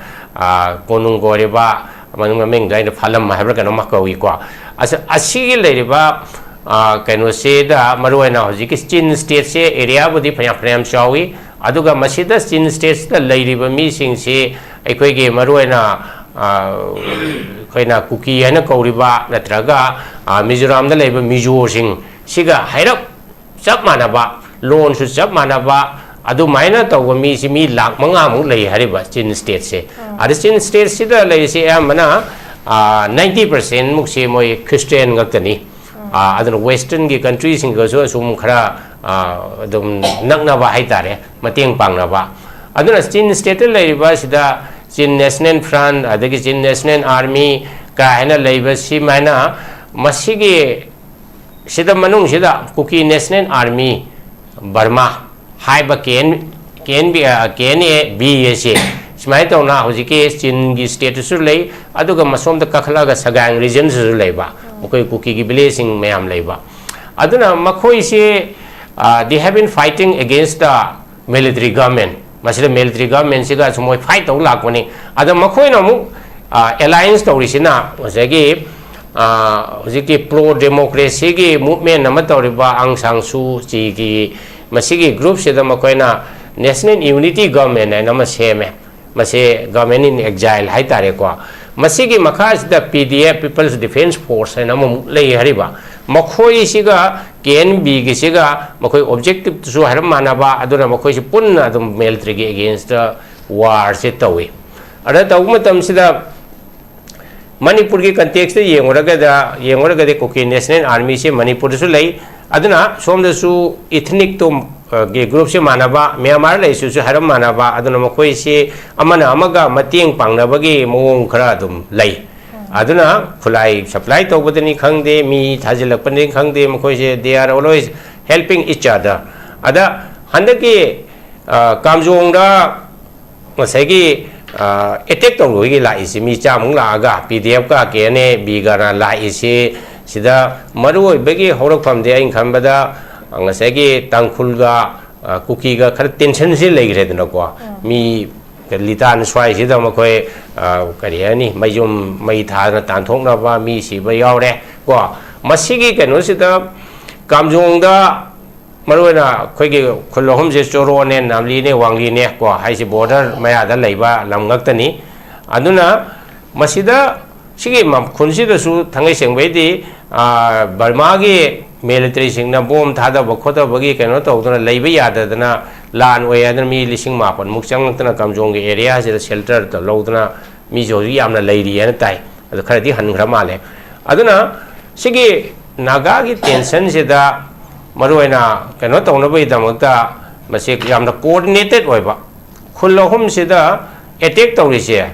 ꯑ, ꯀꯣꯅꯨꯡꯒ ꯑꯣꯏꯔꯤꯕ, ꯃꯃꯤꯡ, ꯃꯃꯤꯡꯗꯣ ꯑꯩꯅ ꯐꯥꯂꯝ ꯍꯥꯏꯕ꯭ꯔꯥ ꯀꯩꯅꯣꯝꯃ ꯀꯧꯏꯀꯣ꯫ ꯑꯁ-, ꯑꯁꯤꯒꯤ ꯂꯩꯔꯤꯕ, ꯑ, ꯀꯩꯅꯣꯁꯤꯗ ꯃꯔꯨꯑꯣꯏꯅ ꯍꯧꯖꯤꯛꯀꯤ ꯆꯤꯟ stateꯁꯦ areaꯕꯨꯗꯤ ꯐꯅꯌꯥꯝ, ꯐꯅꯌꯥꯝ ꯆꯥꯎꯏ, ꯑꯗꯨꯒ ꯃꯁꯤꯗ ꯆꯤꯟ stateꯁꯤꯗ ꯂꯩꯔꯤꯕ ꯃꯤꯁꯤꯡꯁꯤ ꯑꯩꯈꯣꯏꯒꯤ ꯃꯔꯨꯑꯣꯏꯅ, ꯑ, ꯑꯩꯈꯣꯏꯅ ꯀꯨꯀꯤ ꯍꯥꯏꯅ ꯀꯧꯔꯤꯕ ꯅꯠꯇ꯭ꯔꯒ, ꯑ, ꯃꯤꯖꯣꯔꯥꯝꯗ ꯂꯩꯕ ꯃꯤꯖꯣꯁꯤꯡ ꯁꯤꯒ ꯍꯥꯏꯔꯞ ꯆꯞ ꯃꯥꯟꯅꯕ, ꯂꯣꯟꯁꯨ ꯆꯞ ꯃꯥꯟꯅꯕ, ꯑꯗꯨꯃꯥꯏꯅ ꯇꯧꯕ ꯃꯤꯁꯤ ꯃꯤ ꯂꯥꯈ ꯃꯉꯥꯃꯨꯛ ꯂꯩ ꯍꯥꯏꯔꯤꯕ ꯆꯤꯟ stateꯁꯦ꯫ ꯑꯗ ꯆꯤꯟ stateꯁꯤꯗ ꯂꯩꯔꯤꯁꯤ ꯑꯌꯥꯝꯕꯅ, ꯑ, ninety percent ꯃꯨꯛꯁꯤ ꯃꯣꯏ Christian ꯉꯥꯛꯇꯅꯤ꯫ ꯑ, ꯑꯗꯨꯅ westernꯒꯤ countryꯁꯤꯡꯒꯁꯨ ꯑꯁꯨꯝ ꯈꯔ, ꯑ, ꯑꯗꯨꯝ ꯅꯛꯅꯕ ꯍꯥꯏꯇꯥꯔꯦ, ꯃꯇꯦꯡ ꯄꯥꯡꯅꯕ꯫ ꯑꯗꯨꯅ ꯆꯤꯟ stateꯇ ꯂꯩꯔꯤꯕ ꯁꯤꯗ Chin National Front, ꯑꯗꯒꯤ Chin National Army ꯀꯥ ꯍꯥꯏꯅ ꯂꯩꯕ ꯁꯤꯃꯥꯏꯅ ꯃꯁꯤꯒꯤ ꯁꯤꯗ ꯃꯅꯨꯡꯁꯤꯗ Kuki National Army Burma ꯍꯥꯏꯕ ꯀꯦ ꯑꯦꯟ, ꯀꯦ ꯑꯦꯟ ꯕꯤ, ꯑ, ꯀꯦ ꯑꯦꯟ ꯑꯦ ꯕꯤ ꯑꯁꯤ ꯁꯨꯃꯥꯏꯅ ꯇꯧꯅ ꯍꯧꯖꯤꯛꯀꯤ ꯆꯤꯟꯒꯤ stateꯇꯁꯨ ꯂꯩ, ꯑꯗꯨꯒ ꯃꯁꯣꯝꯗ ꯀꯥꯈꯠꯂꯒ ꯁꯒꯥꯡ regionꯗꯁꯨ ꯂꯩꯕ, ꯃꯈꯣꯏ ꯀꯨꯀꯤꯒꯤ villageꯁꯤꯡ ꯃꯌꯥꯝ ꯂꯩꯕ꯫ ꯑꯗꯨꯅ ꯃꯈꯣꯏꯁꯦ, they have been fighting against the military government, ꯃꯁꯤꯗ military government ꯁꯤꯒꯁꯨ ꯃꯣꯏ fight ꯇꯧ ꯂꯥꯛꯄꯅꯤ꯫ ꯑꯗ ꯃꯈꯣꯏꯅ ꯑꯃꯨꯛ alliance ꯇꯧꯔꯤꯁꯤꯅ ꯉꯁꯥꯏꯒꯤ ꯍꯧꯖꯤꯛꯀꯤ pro democracy ꯒꯤ movement ꯑꯃ ꯇꯧꯔꯤꯕ ꯑꯪ ꯁꯥꯡ ꯁꯨ ꯆꯤꯒꯤ ꯃꯁꯤꯒꯤ group ꯁꯤꯗ ꯃꯈꯣꯏꯅ National Unity Government ꯍꯥꯏꯅ ꯑꯃ ꯁꯦꯝꯃꯦ꯫ ꯃꯁꯤ Government in Exile ꯍꯥꯏꯇꯥꯔꯦꯀꯣ꯫ ꯃꯁꯤꯒꯤ ꯃꯈꯥꯁꯤꯗ P D F, People's Defence Force ꯍꯥꯏꯅ ꯑꯃꯃꯨꯛ ꯂꯩ ꯍꯥꯏꯔꯤꯕ꯫ ꯃꯈꯣꯏꯁꯤꯒ K N B ꯒꯤꯁꯤꯒ ꯃꯈꯣꯏ objective ꯇꯨꯁꯨ ꯍꯥꯏꯔꯞ ꯃꯥꯟꯅꯕ, ꯑꯗꯨꯅ ꯃꯈꯣꯏꯁꯤ ꯄꯨꯟꯅ ꯑꯗꯨꯝ military ꯒꯤ against ꯇ war ꯁꯦ ꯇꯧꯏ꯫ ꯑꯗ ꯇꯧꯕ ꯃꯇꯝꯁꯤꯗ ꯃꯅꯤꯄꯨꯔꯒꯤ context ꯇ ꯌꯦꯡꯉꯨꯔꯒꯗ, ꯌꯦꯡꯉꯨꯔꯒꯗꯤ ꯀꯨꯀꯤ National Army ꯁꯦ ꯃꯅꯤꯄꯨꯔꯗꯁꯨ ꯂꯩ꯫ ꯑꯗꯨꯅ ꯁꯣꯝꯗꯁꯨ ethnic ꯇꯣ, ꯑ, ꯒꯤ group ꯁꯦ ꯃꯥꯟꯅꯕ, ꯃ꯭ꯌꯥꯟꯃꯥꯔ ꯂꯩꯔꯤꯁꯤꯁꯨ ꯍꯥꯏꯔꯞ ꯃꯥꯟꯅꯕ꯫ ꯑꯗꯨꯅ ꯃꯈꯣꯏꯁꯤ ꯑꯃꯅ ꯑꯃꯒ ꯃꯇꯦꯡ ꯄꯥꯡꯅꯕꯒꯤ ꯃꯑꯣꯡ ꯈꯔ ꯑꯗꯨꯝ ꯂꯩ꯫ ꯑꯗꯨꯅ ꯈꯨꯠꯂꯥꯏ supply ꯇꯧꯕꯗꯅꯤ ꯈꯪꯗꯦ, ꯃꯤ ꯊꯥꯖꯤꯜꯂꯛꯄꯅꯤ ꯈꯪꯗꯦ, ꯃꯈꯣꯏꯁꯦ they are always helping each other꯫ ꯑꯗ ꯍꯟꯗꯛꯀꯤ, ꯑ, ꯀꯥꯝꯖꯣꯡꯗ ꯉꯁꯥꯏꯒꯤ, ꯑ, attack ꯇꯧꯔꯨꯕꯒꯤ ꯂꯥꯛꯏꯁꯤ ꯃꯤ ꯆꯥꯝꯃꯨꯛ ꯂꯥꯛꯑꯒ P D F ꯀ K N A B ꯒꯅ ꯂꯥꯛꯏꯁꯤ, ꯁꯤꯗ ꯃꯔꯨꯑꯣꯏꯕꯒꯤ ꯍꯧꯔꯛꯐꯝꯗꯤ ꯑꯩꯅ ꯈꯟꯕꯗ, ꯑ, ꯉꯁꯥꯏꯒꯤ ꯇꯥꯡꯈꯨꯜꯒ, ꯑ, ꯀꯨꯀꯤꯒ ꯈꯔ tension ꯁꯤ ꯂꯩꯈ꯭ꯔꯦꯗꯅꯀꯣ꯫ ꯃꯤ ꯂꯤꯇꯥꯟ ꯁ꯭ꯋꯥꯏꯁꯤꯗ ꯃꯈꯣꯏ, ꯑ, ꯀꯔꯤ ꯍꯥꯏꯅꯤ, ꯃꯌꯨꯝ ꯃꯩ ꯊꯥꯗꯅ ꯇꯥꯟꯊꯣꯛꯅꯕ, ꯃꯤ ꯁꯤꯕ ꯌꯥꯎꯔꯦ ꯀꯣ꯫ ꯃꯁꯤꯒꯤ ꯀꯩꯅꯣꯁꯤꯗ ꯀꯥꯝꯖꯣꯡꯗ ꯃꯔꯨꯑꯣꯏꯅ ꯑꯩꯈꯣꯏꯒꯤ ꯈꯨꯜ ꯑꯍꯨꯝꯁꯦ ꯆꯣꯔꯣꯅꯦ, ꯅꯥꯝꯂꯤꯅꯦ, ꯋꯥꯡꯂꯤꯅꯦ ꯀꯣ, ꯍꯥꯏꯁꯦ border ꯃꯌꯥꯗ ꯂꯩꯕ ꯂꯝ ꯉꯥꯛꯇꯅꯤ꯫ ꯑꯗꯨꯅ ꯃꯁꯤꯗ ꯁꯤꯒꯤ ꯃ-, ꯈꯨꯜꯁꯤꯗꯁꯨ ꯊꯥꯡꯒꯩ ꯁꯦꯡꯕꯩꯗꯤ, ꯑꯥ, ꯕꯔꯃꯥꯒꯤ military ꯁꯤꯡꯅ bomb ꯊꯥꯗꯕ ꯈꯣꯠꯇꯕꯒꯤ ꯀꯩꯅꯣ ꯇꯧꯗꯅ ꯂꯩꯕ ꯌꯥꯗꯗꯅ ꯂꯥꯟ ꯑꯣꯏ ꯍꯥꯏꯗꯅ ꯃꯤ ꯂꯤꯁꯤꯡ ꯃꯥꯄꯟꯃꯨꯛ ꯆꯪꯉꯛꯇꯅ ꯀꯥꯝꯖꯣꯡꯒꯤ area ꯁꯤꯗ shelter ꯇ ꯂꯧꯗꯅ ꯃꯤꯁꯨ ꯍꯧꯖꯤꯛ ꯌꯥꯝꯅ ꯂꯩꯔꯤ ꯍꯥꯏꯅ ꯇꯥꯏ꯫ ꯑꯗꯨ ꯈꯔꯗꯤ ꯍꯟꯈ꯭ꯔ ꯃꯥꯜꯂꯦ꯫ ꯑꯗꯨꯅ ꯁꯤꯒꯤ ꯅꯥꯒꯥꯒꯤ tension ꯁꯤꯗ ꯃꯔꯨꯑꯣꯏꯅ ꯀꯩꯅꯣ ꯇꯧꯅꯕꯒꯤꯗꯃꯛꯇ ꯃꯁꯤ ꯌꯥꯝꯅ coordinated ꯑꯣꯏꯕ, ꯈꯨꯜ ꯑꯍꯨꯝꯁꯤꯗ attack ꯇꯧꯔꯤꯁꯦ,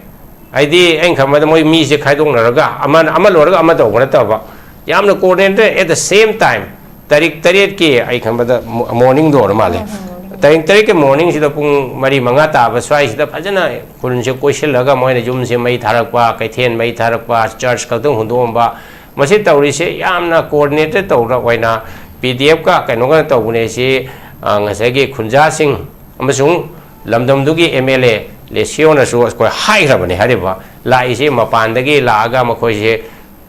ꯍꯥꯏꯗꯤ ꯑꯩꯅ ꯈꯟꯕꯗ ꯃꯣꯏ ꯃꯤꯁꯦ ꯈꯥꯏꯗꯣꯛꯅꯔꯒ ꯑꯃꯅ ꯑꯃ ꯂꯣꯏꯔꯒ ꯑꯃ ꯇꯧꯕ ꯅꯠꯇꯕ, ꯌꯥꯝꯅ coordinated at the same time, ꯇꯥꯔꯤꯛ ꯇꯔꯦꯠꯀꯤ ꯑꯩ ꯈꯟꯕꯗ ꯃꯣ-, morning ꯗ ꯑꯣꯏꯔ ꯃꯥꯜꯂꯦ꯫ ꯎꯝ, ꯎꯝ, morning꯫ ꯇꯥꯔꯤꯛ ꯇꯔꯦꯠꯀꯤ morning ꯁꯤꯗ ꯄꯨꯡ ꯃꯔꯤ ꯃꯉꯥ ꯇꯥꯕ ꯁ꯭ꯋꯥꯏꯁꯤꯗ ꯐꯖꯅ ꯈꯨꯜꯁꯦ ꯀꯣꯏꯁꯤꯜꯂꯒ ꯃꯣꯏꯅ ꯌꯨꯝꯁꯦ ꯃꯩ ꯊꯥꯔꯛꯄ, ꯀꯩꯊꯦꯜ ꯃꯩ ꯊꯥꯔꯛꯄ, church ꯈꯛꯇꯪ ꯍꯨꯟꯗꯣꯛꯑꯝꯕ, ꯃꯁꯤ ꯇꯧꯔꯤꯁꯦ ꯌꯥꯝꯅ coordinated ꯇꯧꯔ ꯑꯣꯏꯅ ꯄꯤ ꯗꯤ ꯑꯦꯐꯀ ꯀꯩꯅꯣꯒ ꯇꯧꯕꯅꯦ꯫ ꯁꯤ, ꯑ, ꯉꯁꯥꯏꯒꯤ ꯈꯨꯟꯖꯥꯁꯤꯡ ꯑꯃꯁꯨꯡ ꯂꯝꯗꯝꯗꯨꯒꯤ ꯑꯦꯝ ꯑꯦꯜ ꯑꯦ ꯂꯦꯁꯤꯑꯣꯅꯁꯨ ꯑꯩꯈꯣꯏ ꯍꯥꯏꯈ꯭ꯔꯕꯅꯦ꯫ ꯍꯥꯏꯔꯤꯕ ꯂꯥꯛꯏꯁꯦ ꯃꯄꯥꯟꯗꯒꯤ ꯂꯥꯛꯑꯒ ꯃꯈꯣꯏꯁꯦ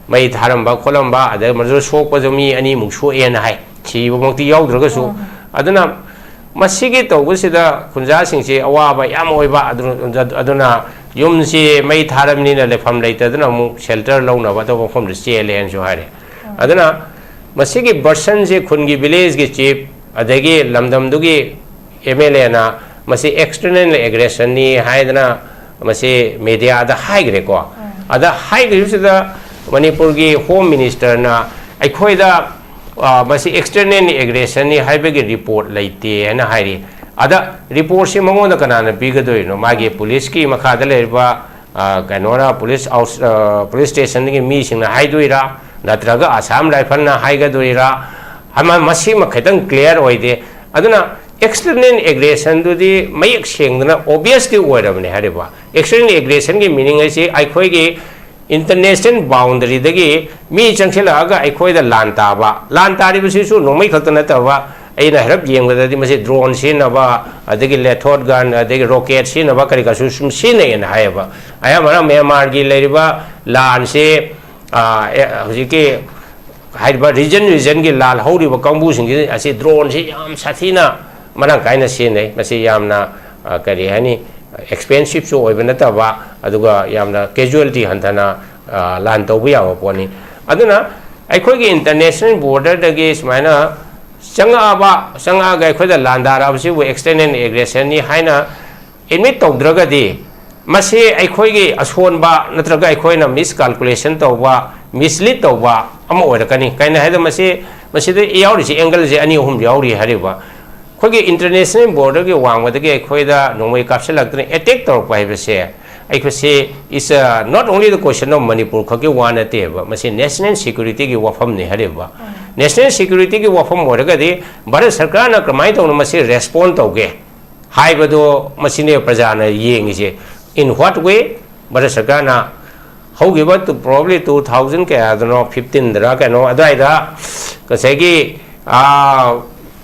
ꯃꯩ ꯊꯥꯔꯝꯕ ꯈꯣꯠꯂꯝꯕ, ꯑꯗꯩ ꯃꯗꯨ ꯁꯣꯛꯄꯁꯨ ꯃꯤ ꯑꯅꯤꯃꯨꯛ ꯁꯣꯛꯑꯦꯅ ꯍꯥꯏ, ꯁꯤꯕꯃꯛꯇꯤ ꯌꯥꯎꯗ꯭ꯔꯒꯁꯨ꯫ ꯑꯗꯨꯅ ꯃꯁꯤꯒꯤ ꯇꯧꯕꯁꯤꯗ ꯈꯨꯟꯖꯥꯁꯤꯡꯁꯤ ꯑꯋꯥꯕ ꯌꯥꯝ ꯑꯣꯏꯕ꯫ ꯑꯗꯨ-, ꯑꯗꯨꯅ ꯌꯨꯝꯁꯤ ꯃꯩ ꯊꯥꯔꯕꯅꯤꯅ ꯂꯩꯐꯝ ꯂꯩꯇꯗꯅ ꯑꯃꯨꯛ shelter ꯂꯧꯅꯕ ꯑꯇꯣꯞꯄ ꯃꯐꯝꯗ ꯆꯦꯜꯂꯦꯅꯁꯨ ꯍꯥꯏꯔꯦ꯫ ꯑꯗꯨꯅ ꯃꯁꯤꯒꯤ versionꯁꯤ ꯈꯨꯟꯒꯤ villageꯀꯤ chief ꯑꯗꯒꯤ ꯂꯝꯗꯝꯗꯨꯒꯤ ꯑꯦꯝ ꯑꯦꯜ ꯑꯦꯅ ꯃꯁꯤ external aggressionꯅꯤ ꯍꯥꯏꯗꯅ ꯃꯁꯤ mediaꯗ ꯍꯥꯏꯈ꯭ꯔꯦꯀꯣ꯫ ꯑꯗ ꯍꯥꯏꯈ꯭ꯔꯤꯕꯁꯤꯗ ꯃꯅꯤꯄꯨꯔꯒꯤ Home Ministerꯅ ꯑꯩꯈꯣꯏꯗ, ꯑ, ꯃꯁꯤ external aggressionꯅꯤ ꯍꯥꯏꯕꯒꯤ report ꯂꯩꯇꯦ ꯍꯥꯏꯅ ꯍꯥꯏꯔꯤ꯫ ꯑꯗ reportꯁꯤ ꯃꯉꯣꯟꯗ ꯀꯅꯥꯅ ꯄꯤꯒꯗꯣꯏꯅꯣ? ꯃꯥꯒꯤ policeꯀꯤ ꯃꯈꯥꯗ ꯂꯩꯔꯤꯕ, ꯑ, ꯀꯩꯅꯣꯅ, police house, ꯑ, police stationꯗꯒꯤ ꯃꯤꯁꯤꯡꯅ ꯍꯥꯏꯗꯣꯏꯔꯥ, ꯅꯠꯇ꯭ꯔꯒ Assam Riflesꯅ ꯍꯥꯏꯒꯗꯣꯏꯔꯥ? ꯑꯃ, ꯃꯁꯤꯃ ꯈꯤꯇꯪ clear ꯑꯣꯏꯗꯦ꯫ ꯑꯗꯨꯅ external aggressionꯗꯨꯗꯤ ꯃꯌꯦꯛ ꯁꯦꯡꯗꯅ obviously ꯑꯣꯏꯔꯕꯅꯦ꯫ ꯍꯥꯏꯔꯤꯕ external aggressionꯒꯤ meaning ꯍꯥꯏꯁꯤ ꯑꯩꯈꯣꯏꯒꯤ international boundaryꯗꯒꯤ ꯃꯤ ꯆꯪꯁꯤꯜꯂꯛꯑꯒ ꯑꯩꯈꯣꯏꯗ ꯂꯥꯟ ꯇꯥꯕ, ꯂꯥꯟ ꯇꯥꯔꯤꯕꯁꯤꯁꯨ ꯅꯣꯡꯃꯩ ꯈꯛꯇ ꯅꯠꯇꯕ, ꯑꯩꯅ ꯍꯥꯏꯔꯞ ꯌꯦꯡꯕꯗꯗꯤ ꯃꯁꯤ drone ꯁꯤꯖꯤꯟꯅꯕ, ꯑꯗꯒꯤ lethal gun, ꯑꯗꯒꯤ rocket ꯁꯤꯖꯤꯟꯅꯕ ꯀꯔꯤ ꯀꯔꯥꯁꯨ ꯁꯨꯝ ꯁꯤꯖꯤꯟꯅꯩꯌꯦꯅ ꯍꯥꯏꯌꯦꯕ꯫ ꯑꯌꯥꯝꯕꯅ ꯃ꯭ꯌꯥꯟꯃꯥꯔꯒꯤ ꯂꯩꯔꯤꯕ ꯂꯥꯟꯁꯦ, ꯑ, ꯑꯦ, ꯍꯧꯖꯤꯛꯀꯤ ꯍꯥꯏꯔꯤꯕ region regionꯒꯤ ꯂꯥꯜ ꯍꯧꯔꯤꯕ ꯀꯥꯡꯕꯨꯁꯤꯡꯁꯤ ꯑꯁꯤ droneꯁꯤ ꯌꯥꯝ ꯁꯥꯊꯤꯅ ꯃꯔꯥꯡ ꯀꯥꯏꯅ ꯁꯤꯖꯤꯟꯅꯩ꯫ ꯃꯁꯤ ꯌꯥꯝꯅ, ꯑ, ꯀꯔꯤ ꯍꯥꯏꯅꯤ, expensiveꯁꯨ ꯑꯣꯏꯕ ꯅꯠꯇꯕ, ꯑꯗꯨꯒ ꯌꯥꯝꯅ casualty ꯍꯟꯊꯅ, ꯑ, ꯂꯥꯟ ꯇꯧꯕ ꯌꯥꯕ ꯄꯣꯠꯅꯤ꯫ ꯑꯗꯨꯅ ꯑꯩꯈꯣꯏꯒꯤ international borderꯗꯒꯤ ꯁꯨꯃꯥꯏꯅ ꯆꯪꯉꯛꯑꯕ, ꯆꯪꯉꯛꯑꯒ ꯑꯩꯈꯣꯏꯗ ꯂꯥꯟꯗꯥꯔꯛꯑꯕꯁꯤꯕꯨ external aggressionꯅꯤ ꯍꯥꯏꯅ admit ꯇꯧꯗ꯭ꯔꯒꯗꯤ, ꯃꯁꯤ ꯑꯩꯈꯣꯏꯒꯤ ꯑꯁꯣꯟꯕ ꯅꯠꯇ꯭ꯔꯒ ꯑꯩꯈꯣꯏꯅ miscalculation ꯇꯧꯕ, mislead ꯇꯧꯕ ꯑꯃ ꯑꯣꯏꯔꯛꯀꯅꯤ꯫ ꯀꯩꯅꯣ ꯍꯥꯏꯕꯗ ꯃꯁꯤ, ꯃꯁꯤꯗ ꯌꯥꯎꯔꯤꯁꯤ angleꯁꯦ ꯑꯅꯤ ꯑꯍꯨꯝ ꯌꯥꯎꯔꯤ꯫ ꯍꯥꯏꯔꯤꯕ ꯑꯩꯈꯣꯏꯒꯤ international borderꯒꯤ ꯋꯥꯡꯃꯗꯒꯤ ꯑꯩꯈꯣꯏꯗ ꯅꯣꯡꯃꯩ ꯀꯥꯞꯁꯤꯜꯂꯛꯇꯅ attack ꯇꯧꯔꯛꯄ ꯍꯥꯏꯕꯁꯦ, ꯑꯩꯈꯣꯏꯁꯤ is, uh, not only the question of Manipur ꯈꯛꯀꯤ ꯋꯥ ꯅꯠꯇꯦꯕ, ꯃꯁꯤ national securityꯒꯤ ꯋꯥꯐꯝꯅꯤ꯫ ꯍꯥꯏꯔꯤꯕ national securityꯒꯤ ꯋꯥꯐꯝ ꯑꯣꯏꯔꯒꯗꯤ ꯚꯥꯔꯠ ꯁꯔꯀꯥꯔꯅ ꯀꯃꯥꯏꯅ ꯇꯧꯅ ꯃꯁꯤ respond ꯇꯧꯒꯦ ꯍꯥꯏꯕꯗꯣ ꯃꯁꯤꯅꯦ ꯄ꯭ꯔꯖꯥꯅ ꯌꯦꯡꯉꯤꯁꯦ꯫ In what way ꯚꯥꯔꯠ ꯁꯔꯀꯥꯔꯅ ꯍꯧꯈꯤꯕ ꯇꯨ ꯄ꯭ꯔꯣꯕ꯭ꯂꯤ ꯇꯨ ꯊꯥꯎꯖꯟ ꯀꯌꯥꯗꯅꯣ, ꯐꯤꯐꯇꯤꯟꯗꯔ ꯀꯩꯅꯣ ꯑꯗꯨꯋꯥꯏꯗ ꯉꯁꯥꯏꯒꯤ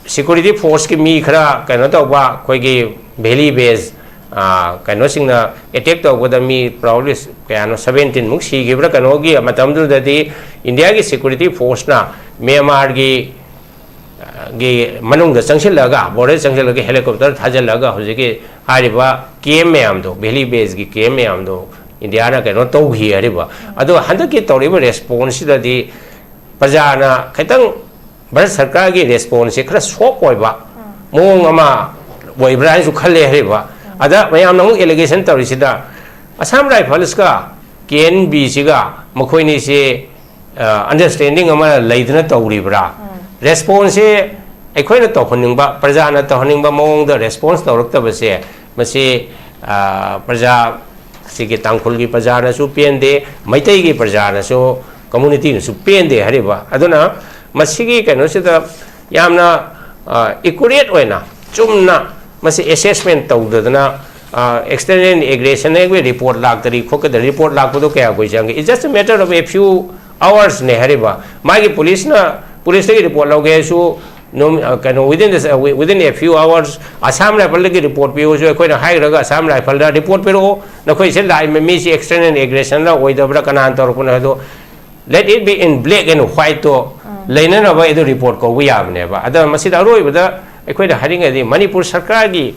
ꯁꯦꯀ꯭ꯌꯨꯔꯤꯇꯤ ꯐꯣꯔꯁꯀꯤ ꯃꯤ ꯈꯔ ꯀꯩꯅꯣ ꯇꯧꯕ, ꯑꯩꯈꯣꯏꯒꯤ ꯚꯦꯂꯤ ꯕꯦꯁ ꯀꯩꯅꯣꯁꯤꯡꯅ ꯑꯦꯇꯦꯛ ꯇꯧꯕꯗ ꯃꯤ ꯄ꯭ꯔꯣꯕ꯭ꯂꯤ ꯀꯌꯥꯅꯣ, ꯁꯕꯦꯟꯇꯤꯟꯃꯨꯛ ꯁꯤꯈꯤꯕ꯭ꯔꯥ ꯀꯩꯅꯣꯒꯤ ꯃꯇꯝꯗꯨꯗꯗꯤ ꯏꯟꯗꯤꯌꯥꯒꯤ ꯁꯦꯀ꯭ꯌꯨꯔꯤꯇꯤ ꯐꯣꯔꯁꯅ ꯃ꯭ꯌꯥꯟꯃꯥꯔꯒꯤ ꯒꯤ ꯃꯅꯨꯡꯗ ꯆꯪꯁꯤꯜꯂꯒ, ꯕꯣꯔꯗꯔ ꯆꯪꯁꯤꯜꯂꯒ ꯍꯦꯂꯤꯀꯣꯞꯇꯔ ꯊꯥꯖꯤꯜꯂꯒ ꯍꯧꯖꯤꯛꯀꯤ ꯍꯥꯏꯔꯤꯕ ꯀꯦꯝ ꯃꯌꯥꯝꯗꯣ, ꯚꯦꯂꯤ ꯕꯦꯁꯀꯤ ꯀꯦꯝ ꯃꯌꯥꯝꯗꯣ ꯏꯟꯗꯤꯌꯥꯅ ꯀꯩꯅꯣ ꯇꯧꯈꯤ ꯍꯥꯏꯔꯤꯕ꯫ ꯑꯗꯣ ꯍꯟꯗꯛꯀꯤ ꯇꯧꯔꯤꯕ ꯔꯦꯁꯄꯣꯟꯁꯁꯤꯗꯗꯤ ꯄ꯭ꯔꯖꯥꯅ ꯈꯤꯇꯪ ꯚꯥꯔꯠ ꯁꯔꯀꯥꯔꯒꯤ ꯔꯦꯁꯄꯣꯟꯁꯁꯦ ꯈꯔ ꯁꯣꯐ ꯑꯣꯏꯕ ꯃꯑꯣꯡ ꯑꯃ ꯑꯣꯏꯕ꯭ꯔꯥ ꯍꯥꯏꯅꯁꯨ ꯈꯜꯂꯦ ꯍꯥꯏꯔꯤꯕ꯫ ꯑꯗ ꯃꯌꯥꯝꯅ ꯑꯃꯨꯛ ꯑꯦꯂꯤꯒꯦꯁꯟ ꯇꯧꯔꯤꯁꯤꯗ, ꯑꯁꯥꯝ ꯔꯥꯏꯐꯜꯁꯀ ꯀꯦ ꯑꯦꯟ ꯕꯤꯁꯤꯒ ꯃꯈꯣꯏꯅꯤꯁꯦ ꯑꯟꯗꯔꯁ꯭ꯇꯦꯟꯗꯤꯡ ꯑꯃ ꯂꯩꯗꯅ ꯇꯧꯔꯤꯕ꯭ꯔꯥ? ꯔꯦꯁꯄꯣꯟꯁꯁꯦ ꯑꯩꯈꯣꯏꯅ ꯇꯧꯍꯟꯅꯤꯡꯕ, ꯄ꯭ꯔꯖꯥꯅ ꯇꯧꯍꯟꯅꯤꯡꯕ ꯃꯑꯣꯡꯗ ꯔꯦꯁꯄꯣꯟꯁ ꯇꯧꯔꯛꯇꯕꯁꯦ, ꯃꯁꯤ ꯄ꯭ꯔꯖꯥ, ꯁꯤꯒꯤ ꯇꯥꯡꯈꯨꯜꯒꯤ ꯄ꯭ꯔꯖꯥꯅꯁꯨ ꯄꯦꯟꯗꯦ, ꯃꯩꯇꯩꯒꯤ ꯄ꯭ꯔꯖꯥꯅꯁꯨ, ꯀꯝꯃꯨꯅꯤꯇꯤꯅꯁꯨ ꯄꯦꯟꯗꯦ ꯍꯥꯏꯔꯤꯕ꯫ ꯑꯗꯨꯅ ꯃꯁꯤꯒꯤ ꯀꯩꯅꯣꯁꯤꯗ ꯌꯥꯝꯅ ꯑꯦꯀꯨꯔꯦꯠ ꯑꯣꯏꯅ, ꯆꯨꯝꯅ ꯃꯁꯤ ꯑꯦꯁꯦꯁꯃꯦꯟ ꯇꯧꯗꯗꯅ, ꯑꯦꯛꯁꯇꯔꯅꯦꯜ ꯑꯦꯒ꯭ꯔꯦꯁꯟ ꯑꯩꯈꯣꯏ ꯔꯤꯄꯣꯔꯠ ꯂꯥꯛꯇꯔꯤ ꯈꯣꯠꯀꯗꯔꯤ, ꯔꯤꯄꯣꯔꯠ ꯂꯥꯛꯄꯗꯣ ꯀꯌꯥ ꯀꯨꯏ ꯆꯪꯒꯦ? It's just a matter of a few hours ꯅꯦ ꯍꯥꯏꯔꯤꯕ꯫ ꯃꯥꯒꯤ ꯄꯨꯂꯤꯁꯅ, ꯄꯨꯂꯤꯁꯇꯒꯤ ꯔꯤꯄꯣꯔꯠ ꯂꯧꯒꯦ ꯍꯥꯏꯁꯨ, ꯅꯣꯡ-, ꯑ, ꯀꯩꯅꯣ, within the, within a few hours ꯑꯁꯥꯝ ꯔꯥꯏꯐꯜꯗꯒꯤ ꯔꯤꯄꯣꯔꯠ ꯄꯤꯌꯨꯁꯨ ꯑꯩꯈꯣꯏꯅ ꯍꯥꯏꯈ꯭ꯔꯒ ꯑꯁꯥꯝ ꯔꯥꯏꯐꯜꯗ ꯔꯤꯄꯣꯔꯠ ꯄꯤꯔꯛꯑꯣ, ꯅꯈꯣꯏꯁꯦ ꯂꯥꯛꯏꯕ ꯃꯤꯁꯤ ꯑꯦꯛꯁꯇꯔꯅꯦꯜ ꯑꯦꯒ꯭ꯔꯦꯁꯟꯂ ꯑꯣꯏꯗꯕ꯭ꯔꯥ, ꯀꯅꯥꯅ ꯇꯧꯔꯛꯄꯅꯣ ꯍꯥꯏꯗꯣ, let it be in black and white ꯇꯣ ꯂꯩꯅꯅꯕ ꯑꯗꯨ ꯔꯤꯄꯣꯔꯠ ꯀꯧꯕ ꯌꯥꯕꯅꯦꯕ꯫ ꯑꯗ ꯃꯁꯤꯗ ꯑꯔꯣꯏꯕꯗ ꯑꯩꯈꯣꯏꯅ ꯍꯥꯏꯅꯤꯡꯉꯗꯤ ꯃꯅꯤꯄꯨꯔ ꯁꯔꯀꯥꯔꯒꯤ